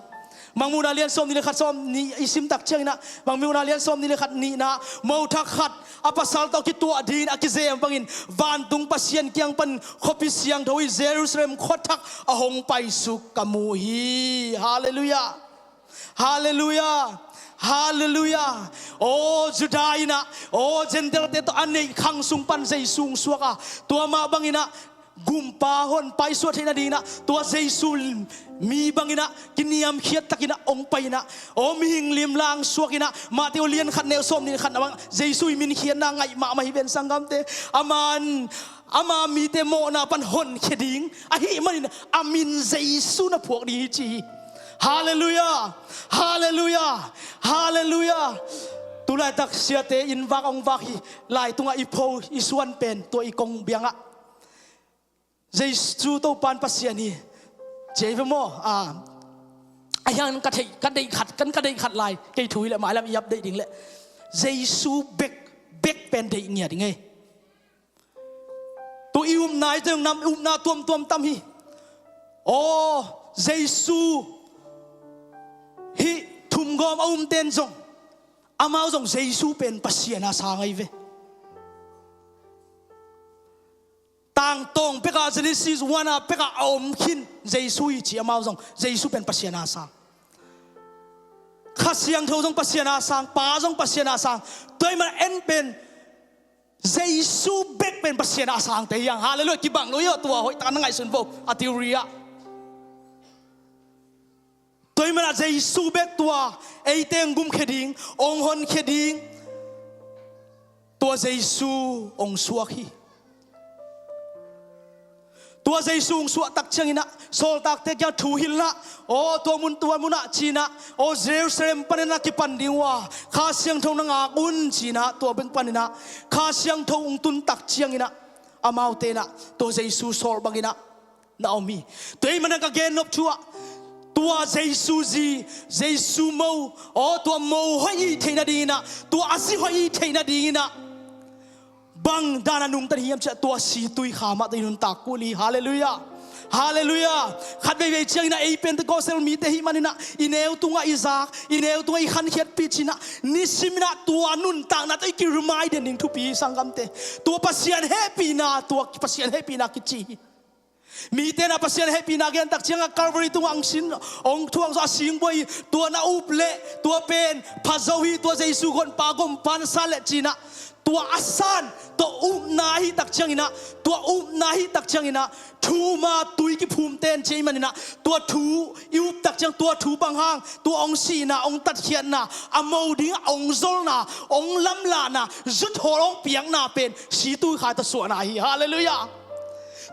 Mangmuhna lian sawm nih le khat sawm nih i simtak cianginah Mangmuhna lian sawm nih le khat nihna mothak khat a pasal tawh kituah dingin a kizem bangin vantung Pasian kiang pan khuapi siangtho i Jerusalem khuathak a hong paisuk ka mu hi. Halleluiah. Halleluiah. Halleluiah. Aw Judah inah aw Gentile te tawh a neih khang sung pan Jesu hong suak a, tua mah banginah gumpa hon paisuah theih nadinginah tua Jesu mi banginah kiniamkhiat takinah hong pai inah aw mihing limlang suak inah Matthai lian khat neu sawm nih le khatna bang Jesu i minkhiatna ngaih mahmah hi ven sanggamte. Aman ama mite mawhna pan honkhia ding ahih manin a min Jesu na phuak ding hi ci hi. Halleluiah. Halleluiah. Halleluiah. Tulaitak siate inn vak hong vak hi lai tungah i pho i suan pen tua i kong biangah Jesu Topan Pasian hi. Jesu maw a, a hiang ka theih ka deih khat kan ka deih khat lai kei thu hi leh mailam i ap deih ding leh Jesu bek bek pen deih ngiat ding ei. Tu i upna i teng nam upna tuamtuam tam hi. Aw Jesu hih thumgawm a umten zong amau zong Jesu pen Pasian a sang ahi ve. Tangtawng pekah Genesis one a pekah a om khin Jesu hi ci amau zong Jesu pen Pasian a sang. Kha Siangtho zong Pasian a sang, Pa zong Pasian a sang. Tua ahih man en pen Jesu bek pen Pasian a sangte hi hang. Halleluiah. Kibang lo hi aw tua hoih taka na ngaihsun vo a theory ah. Tua ahih manah Jesu bek tua eite hong gumkhia ding, hong honkhia ding tua Jesu hong suak hi. Tua Jesu hong suahtak cianginah sawltakte kiang thu hilhlah, aw tua mun tua munah cinah aw Jerusalem paninah kipan ding uh a Kha Siangtho na ngak un cinah tua bek paninah Kha Siangtho hong tuntak cianginah amaute inah tua Jesu sawl banginah na om hi. Tua ahih manah ka gennop thu ah tua Jesu zi, Jesu mo, aw tua mo hoih i theih nadinginah tua a zi hoih i theih nadinginah bang dan a nungta ding hiam ciah tua situi kha mah tawh i nuntak kul hi. Halleluiah. Halleluiah. Khat veivei ciangin ah ei Pentecostal mite hih manin ah i neu tungah i zak, i neu tungah i khankhiatpih cih ah, nisim in ah tua nuntakna tawh i ki-remind den ding thupi hi, sanggamte. Tua Pasian hehpihna, tua Pasian hehpihna kici hi. Mite in ah Pasian hehpihna gen tak ciangah Calvary tungah hong sin, hong thuak zo, a si hong buai hi, tua na up leh tua pen pha zo hi, tua Jesu gonpa gompa na sa leh ci-in ah, tua a san, tua upna ahih tak ciangin ah, tua upna ahih tak ciangin ah, thu ma tui kiphum ten ci ahih manin ah, tua thu i up tak ciang, tua thu bang hang, tua hong sihna, hong tatkhiatna, a mo dingah hong zolna, hong lamlahna, zuthawl hong piakna pen situikha tawh suahna hi. Halleluiah.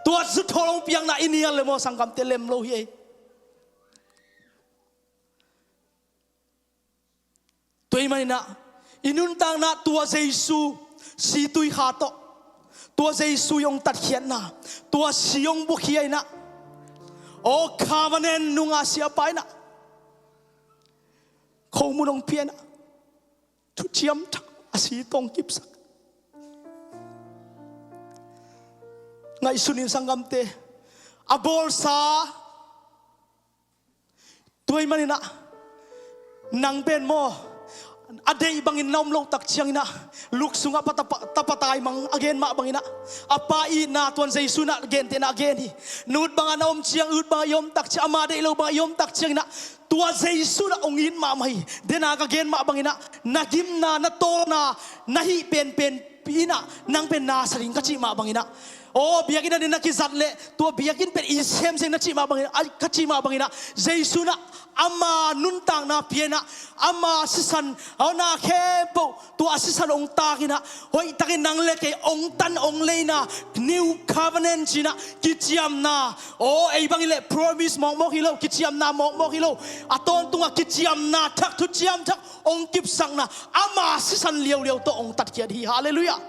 Tua zuthawl hong piakna i nial leh maw, sanggamte, lem lo hi ei. Tua ahih manin ah i nuntakna tua Jesu situikha tawh, tua Jesu i hong tatkhiatna, tua si hong bukhia in ah, aw, covenant nunga siapa in ah, khomun hong pia in ah, thuciam thak a si tawh hong kipsak. Ngaihsun in, sanggamte, a bawlsa. Tua ahih manin ah nang pen maw, a deih bangin na om loh tak ciangin ah, Luke sungah pa tapa, tapa taimang a gen mah bangin ah, a pa itna, tuan Jesu in ah gentehna a gen hi. Na ut bangah na om ciang, ut bangah i om tak ciang, ama deih loh bangah i om tak ciangin ah, tua Jesu in ah hong it mahmah hi. Dena ka gen mah bangin ah, na gimna, na tawlna, na hih penpen in ah nang pen na sa ding ka cih mah bangin ah, aw, biakinn ah na kizat leh tua biakinn pen i semsem na cih mah bangin ah, ka cih mah bangin ah, Jesu in ah ama nuntakna pia in ah, ama sisan, aw, na khempeuh tua a sisan hong tak in ah, hoihtakin nang leh kei hong tan hong leina, new covenant ci-in ah, kiciamna, aw, ei bangin leh promise mawkmawk hi lo, kiciamna mawkmawk hi lo, a tawntungah kiciamna thak, thuciam thak hong kipsakna, ama sisan liauliau tawh hong tatkhiat hi. Halleluiah.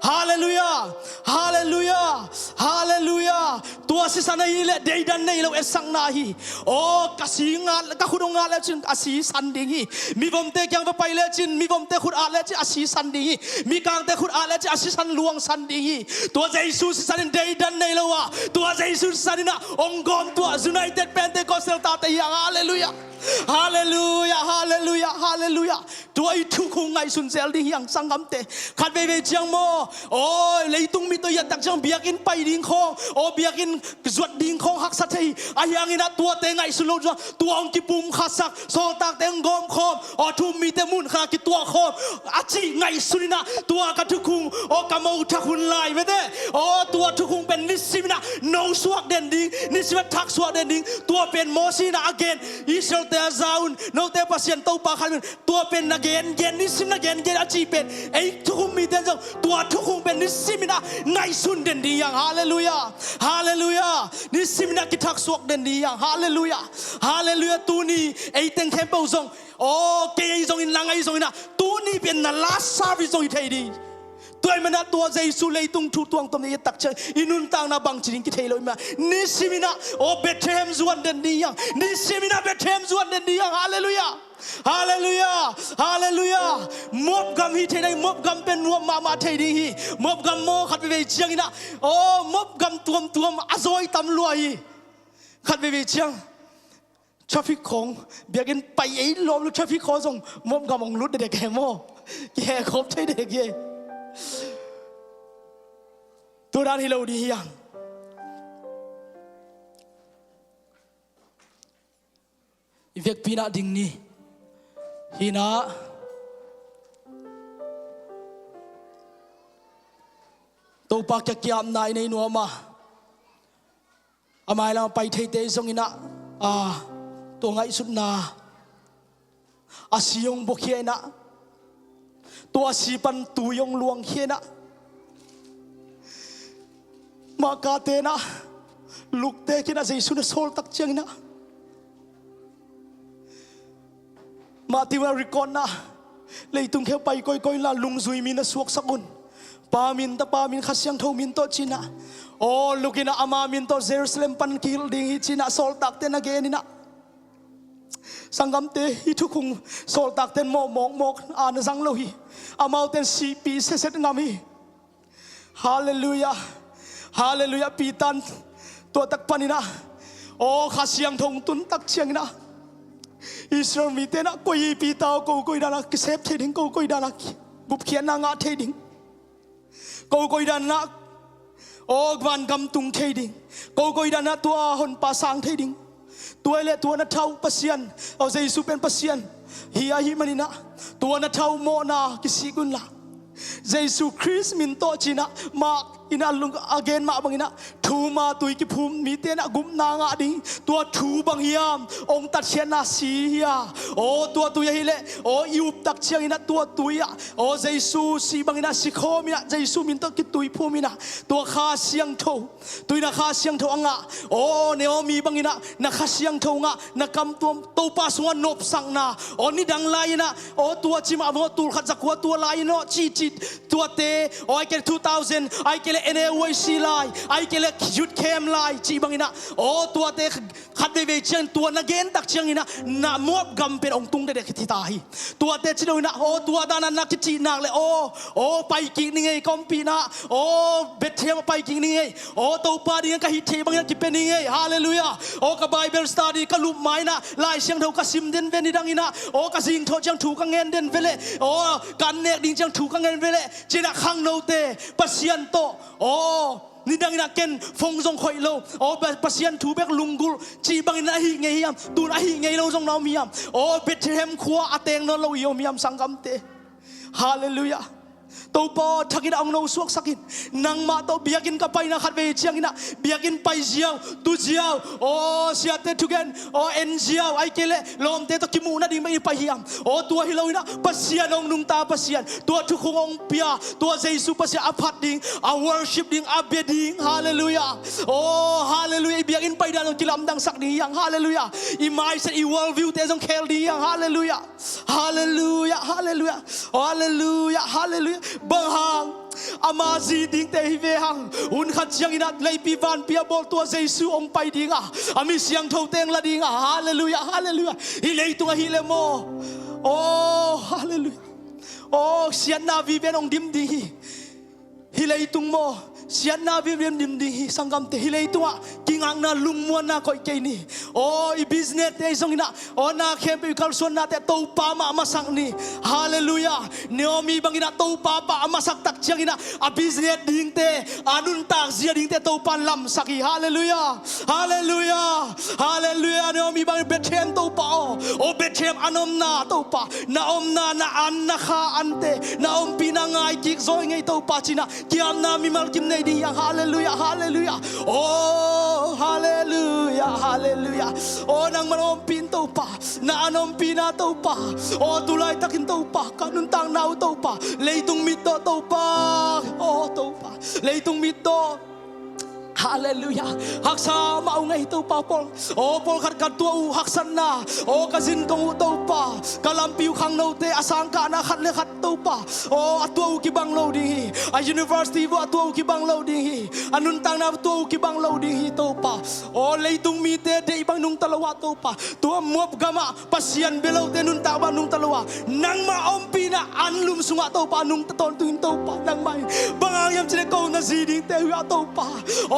Halleluiah. Halleluiah. Halleluiah. Tua sisan ahih leh deidan nei lo etsakna hi. Aw, ka si ngat, ka khut hong ngat lecin a si san ding hi. Mivomte kiang va pai lecin, mivomte khut at lecin a si san ding hi. Mikangte khut at lecin a sisan luang san ding hi. Tua Jesu sisan in deidan nei lo a, tua Jesu sisan in ah hong gawm tua United Pentecostal tate hi hang. Halleluiah. Halleluiah, halleluiah, halleluiah. Tua i thukhun ngaihsun zel ding hi hang, sanggamte. Khat veivei ciang maw, aw, leitung mi tawh i et tak ciang biakinn pai ding khawng, aw, biakinn zuat ding khawng haksa thei. Ahi hangin ah tuate ngaihsun lo, tua hong kipumkhatsak, sawltakte hong gawmkhawm, aw, thu-um mite mun khat ah kituahkhawm a cih ngaihsun in ah, tua ka thukhun, aw, ka mo thak hun lai mete, aw, tua thukhun pen nisim in ah nosuak den ding, nisim in ah thaksuak den ding, tua pen Moses in ah a gen, Israelte a za un, note Pasian Topa khat un, tua pen na gengen, nisim na gengen a cih pen, ei thukhun mite zong tua thukhun pen nisim in ah ngaihsun den ding hi hang. Halleluiah. Halleluiah. Nisim in ah kithaksuak den ding hi hang. Halleluiah. Halleluiah. Tuni ei teng khempeuh zong, aw, kei ahi zongin, nang ahi zongin ah, tuni pen na last service zong hi thei ding. Tua ahih manin ah tua Jesu leitung thu tuamtuam na i et tak ciang i nuntakna bangci ding kithei lo ahih manin ah, nisim in ah, aw, Bethlehem zuan den ding hi hang. Nisim in ah Bethlehem zuan den ding hi hang. Halleluiah. Halleluiah. Halleluiah. Moab gam hi thei ding, Moab gam pen nuam mahmah thei ding hi. Moab gam maw, khat veivei ciangin ah, aw, Moab gam tuamtuam a zawi tam lua hi. Khat veivei ciang traffic khawng, biakinn pai ei lawm lo, traffic khawng zong Moab gam hong lut dekdek hi maw. Kihehkhop thei dekdek hi. Tua dan hi lo ding hi hang. I vekpi in ah ding ni. Hi in ah, Topa kiang kiapna i nei nuam a, a mailam a pai theite zongin ah, a, tua ngaihsutna, a si hong buakhia in ah, tua a si pan tui hong luangkhia in ah, Markte in ah, Lukte kiang in ah Jesu na sawl tak ciangin ah, Matthew a record in ah, leitung khempeuh pai koikoi inla, lungzui mi na suaksak un. Pa min, Tapa min, Kha Siangtho min tawh ci-in ah, aw, Luk in ah ama min tawh Jerusalem pan kihilh ding hi ci-in ah sawltakte na gen in ah, sanggamte, hih thukhun sawltakte in mawh mawkmawk a na zang lo hi. Amaute in sihpih setset ngam hi. Halleluiah. Halleluiah. Peter in Tua tak panin ah, aw, Kha Siangtho hong tun tak ciangin ah, Israel mite in ah koi hi Peter aw, ko koi dan ah kisep thei ding, ko koi dan ah gupkhiatna ngah thei ding, ko koi dan ah, aw, vangam tung thei ding, ko koi dan ah tua honpa sang thei ding. Tua hi leh tua na thau Pasian, aw, Jesu pen Pasian hi ahih manin ah, tua na thau mawhna kisik unla, Jesu Khrist min tawh ci-in ah, Mark in ah lung a gen mah bangin ah, thuma tui kiphum, mite in ah gupna ngah ding. Tua thu bang hiam? Hong tatkhiatna si hi a. Aw, tua tui ahih leh, aw, i up tak ciangin ah tua tui ah, aw, Jesu si bangin ah si khawm in ah, Jesu min tawh kitui phum in ah, tua Kha Siangtho, tua in ah Kha Siangtho a ngah. Aw, Naomi bangin ah na Kha Siangtho ngah, na kam tuam, Topa sungah nopsakna. Aw, nidang lai-in ah, aw, tua ci mah bang aw, tul khat za kua tua lai-in aw, cihcih, tuate, aw, ahih kei leh two thousand, ahih kei leh N A Y C lai, ahih kei leh youth camp lai, cih bangin ah, aw, tuate khat veivei ciang, tua na gen tak ciangin ah, na Moab gam pen hong tung dekdek hi ta hi. Tuate ci lo in ah, aw, tua dan ah na kicih nak leh, aw, aw, pai kik ning ei, ka ompihna, aw, Bethlehem ah pai kik ning ei, aw, Topa dingin ka hih theih bangin ah kipia ning ei. Halleluiah. Aw, ka Bible study ka lup ma-in ah, Lai Siangtho ka sim den ve, nidang in ah, aw, ka zingthawh ciang thu ka ngen den ve leh, aw, ka an nek ding ciang thu ka ngen ve leh, ci-in ah khangnote Pasian tawh, aw, nidang in ah ken phone zong khoih lo, aw, Pa-, Pasian thu bek lunggulh, cih bangin ah ahih ngei hiam? Tu-in ahih ngei lo zong na om hiam? Aw, Bethlehem khua a teng nawn lo i om hiam, sanggamte? Halleluiah. Topa aw, thak in ah hong nosuaksak in. Nangmah tawh biakinn ka paina khat vei ciangin ah, biakinn pai ziau, tu ziau, aw, siate thugen, aw, en ziau, ahih kei leh lawmte tawh kimuh nading bek i pai hiam? Aw, tua hi lo in ah, Pasian hong nungta Pasian, tua thukhun hong pia, tua Jesu Pasian a phat ding, a worship ding, a bia ding. Halleluiah. Aw, halleluiah. I biakinn pai dan zong kilamdangsak ding hi hang. Halleluiah. I mindset, i worldview te zong khel ding hi hang. Halleluiah. Halleluiah, halleluiah, halleluiah, halleluiah. Bang hang? Ama zi dingte hi ve hang. Hun khat ciangin ah leipi vanpi a bawl tua Jesu hong pai ding a, a mi siangtho teng la ding a. Halleluiah, halleluiah. Hih leitung ahih leh maw, aw, halleluiah, aw, siatna viven hong dim ding hi. Hih leitung maw, siatna viven dim ding hi, sanggamte. Hih leitungah kingakna, lungmuanna koih kei ni. Aw, i business te zongin ah, aw, na khempeuh i kalsuannate Topa mah masak ni. Halleluiah. Naomi bangin ah Topa pah a masak tak ciangin ah, a business dingte, a nuntak zia dingte Topa in lamsak hi. Halleluiah. Halleluiah. Halleluiah. Naomi bangin Bethlehem Topa aw, aw, Bethlehem an omna Topa, na omna, na an, na kha ante, na ompihna ngai kik zaw ing ei Topa, ci-in ah kiamna mimal kim nei ding hi hang. Halleluiah, halleluiah. Aw, halleluiah, halleluiah. Aw, nangmah na ompih in Topa, na an ompihna Topa. Aw, tu laitakin Topa, ka nuntakna uh Topa, leitung mitdaw Topa. Aw Topa, leitung mitdaw. Halleluiah. Haksa mah uh ngei Topa, pawl, aw, pawlkhat ka tuah uh haksatna, aw, ka zin kong uh Topa, ka lampi uh khangnote a sangkahna khat le khat Topa, aw, a tuah uh kibang lo ding hi. A university uh a tuah uh kibang lo ding hi. A nuntakna uh tuah uh kibang lo ding hi Topa. Aw, leitung mite deih bang nungta lo ah Topa, tua Moab gamah Pasian bia lote nuntak bang nungta lo a, nangmah ompihna anlum sungah Topa nungta tawntung in Topa, nangmah in. Bang hang hiam cih leh ko na zi dingte uh hi a Topa.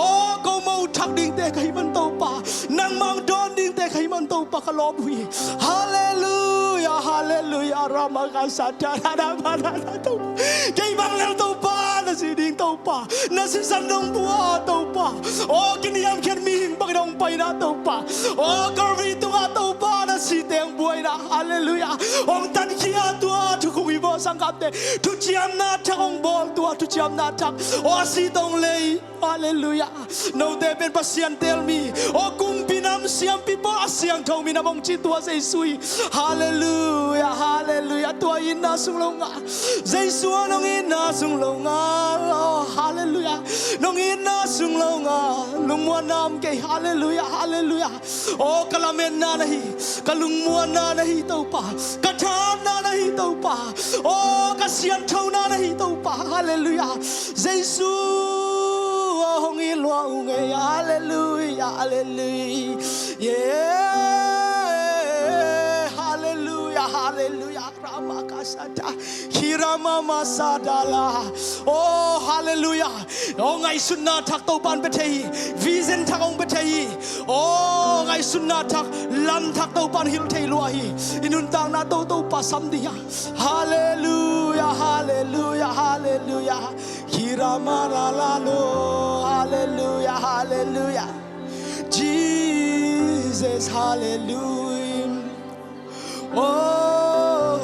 Aw, ko mo thak dingte ka hih man Topa, nangmah hong dawn dingte ka hih man Topa, ka lawp uh hi. Halleluiah, halleluiah. Ramakasatana, ramanana, Topa. Kei bang lel Topa, na zi ding Topa, na sisan nong bua Topa. Aw, kiniamkhiat mihing bangin hong paina Topa. Aw, Calvary tungah Topa, na site hong buaina. Halleluiah. Hong tankhia tua thukhun hi maw, sanggamte? Thuciamna thak hong bawl tua thuciamna thak. Aw, a si tawh hong lei. Halleluiah. Note pen Pasian teel mi, aw, kumpi nam, siampi pawl, a siangtho minam hong ci tua Jesu hi. Halleluiah, halleluiah. Tua itna sung lo ngah, Jesu aw, nong itna sung lo ngah. Aw, halleluiah. Nong itna sung lo ngah, lungmuanna om kei. Halleluiah, halleluiah. Aw, ka lametna na hi, ka lungmuanna na hi Topa, ka thahatna na hi Topa. Aw, ka sianthona na hi Topa. Halleluiah. Jesu aw, hong it lua ung ei. Halleluiah, halleluiah. Yeah, halleluiah. Halleluiah. Ramakasata. Hirama masadala. Oh, halleluiah. Oh, ngaihsutna thak Topan pia thei hi. Vision thak hong pia thei hi. Oh, ngaihsutna thak, lam thak Topan hilh thei lua hi. I nuntakna tawh Topa sam ding hi. Halleluiah, halleluiah, halleluiah. Hirama lalalo. Halleluiah, halleluiah. Jesus, halleluiah. Oh,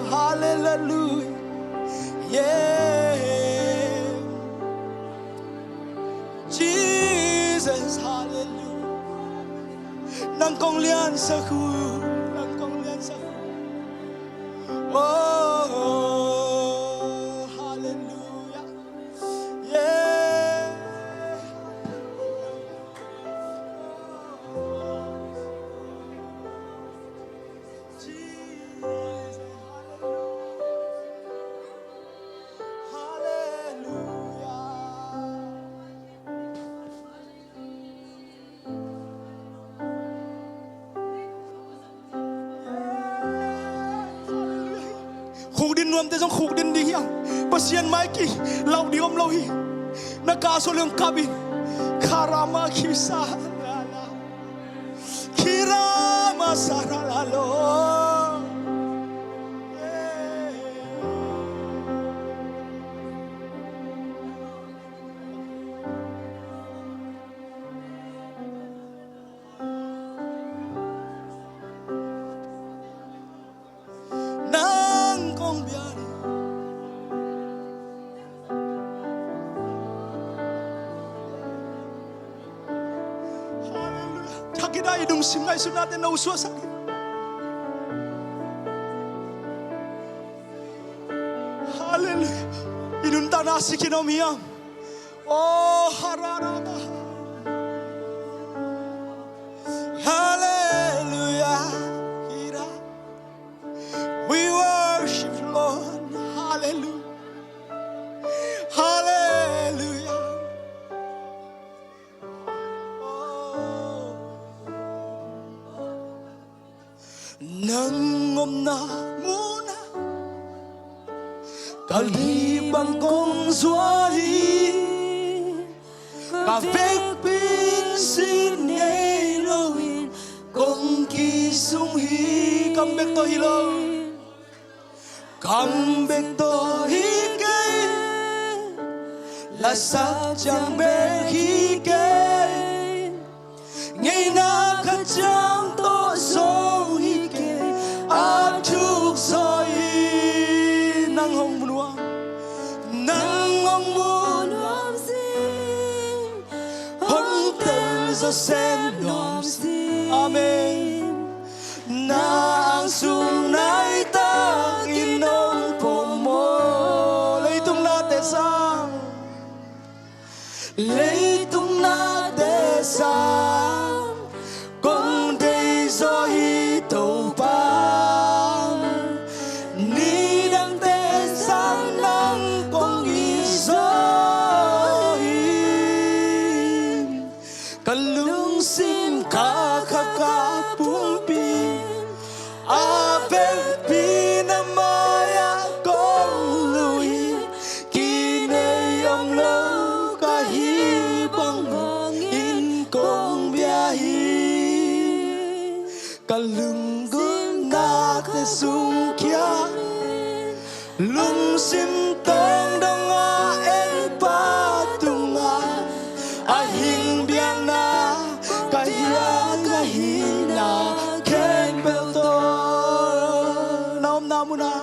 halleluiah. Yeah. Jesus, halleluiah. Nang kong liansak uh, nang kong liansak uh. Oh, halleluiah. Yeah. Khukdin nuamte zong khukdin ding hiam? Pasian mai kilau ding om lo hi. Na ka so leng kap in. Karama kisa. Kirama saralalo. Nang kong bia ni. Halleluiah. Thak hi da, i lungsim ngaihsutnate no suaksak hi. Halleluiah. I nuntakna si khin om hiam? Oh, hararama. Halleluiah. Hira. We worship you, Lord. Halleluiah. Halleluiah. Oh. Nang omna munah ka lih bang kong zuan hi. Ka vekpi in sin ngei loin kong kisung hi. Kam bek tawh hi lo. Kam bek tawh hi kei. Lasak ciang bek hi kei. Ngeina khat ciang tawh zo hi kei. A thuk zaw in nang hong mu nuam. Nang hong mu nuam zing. Hong tel zaw sem nuam zing. Amen. Na ang sung nai takin nong pom maw. Leitung nate sang. Leitung nate sang kong deih zaw hi Topa. Nidangte sang nang kong it zaw hi. Ka lungsim ka kha ka pumpi a vekpi na mai-ah kong lui. Kinei om lo ka hih bang bangin kong bia hi. Ka lunggulhna ka sungkhia in lungsim tawng dongah en Pa tungah a hing biakna ka hia ka hihna khempeuh tawh na omna munah.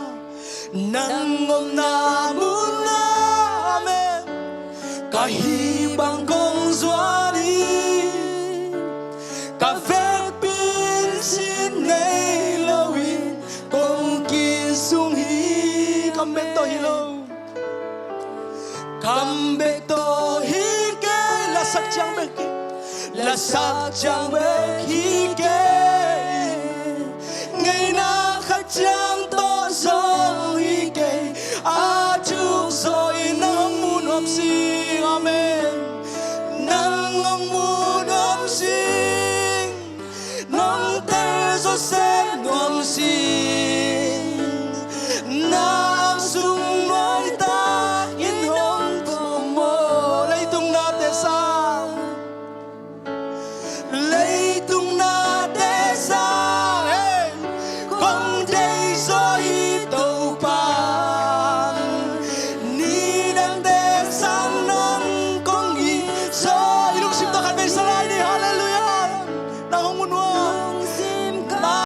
Nang omna munah, amen. Ka hih bang kong zuan hi. Ka vekpi in sin ngei loin kong kisung hi. Kam bek tawh hi lo. Kam bek tawh hi kei. Lasak ciang bek hi. Lasak ciang bek hi kei.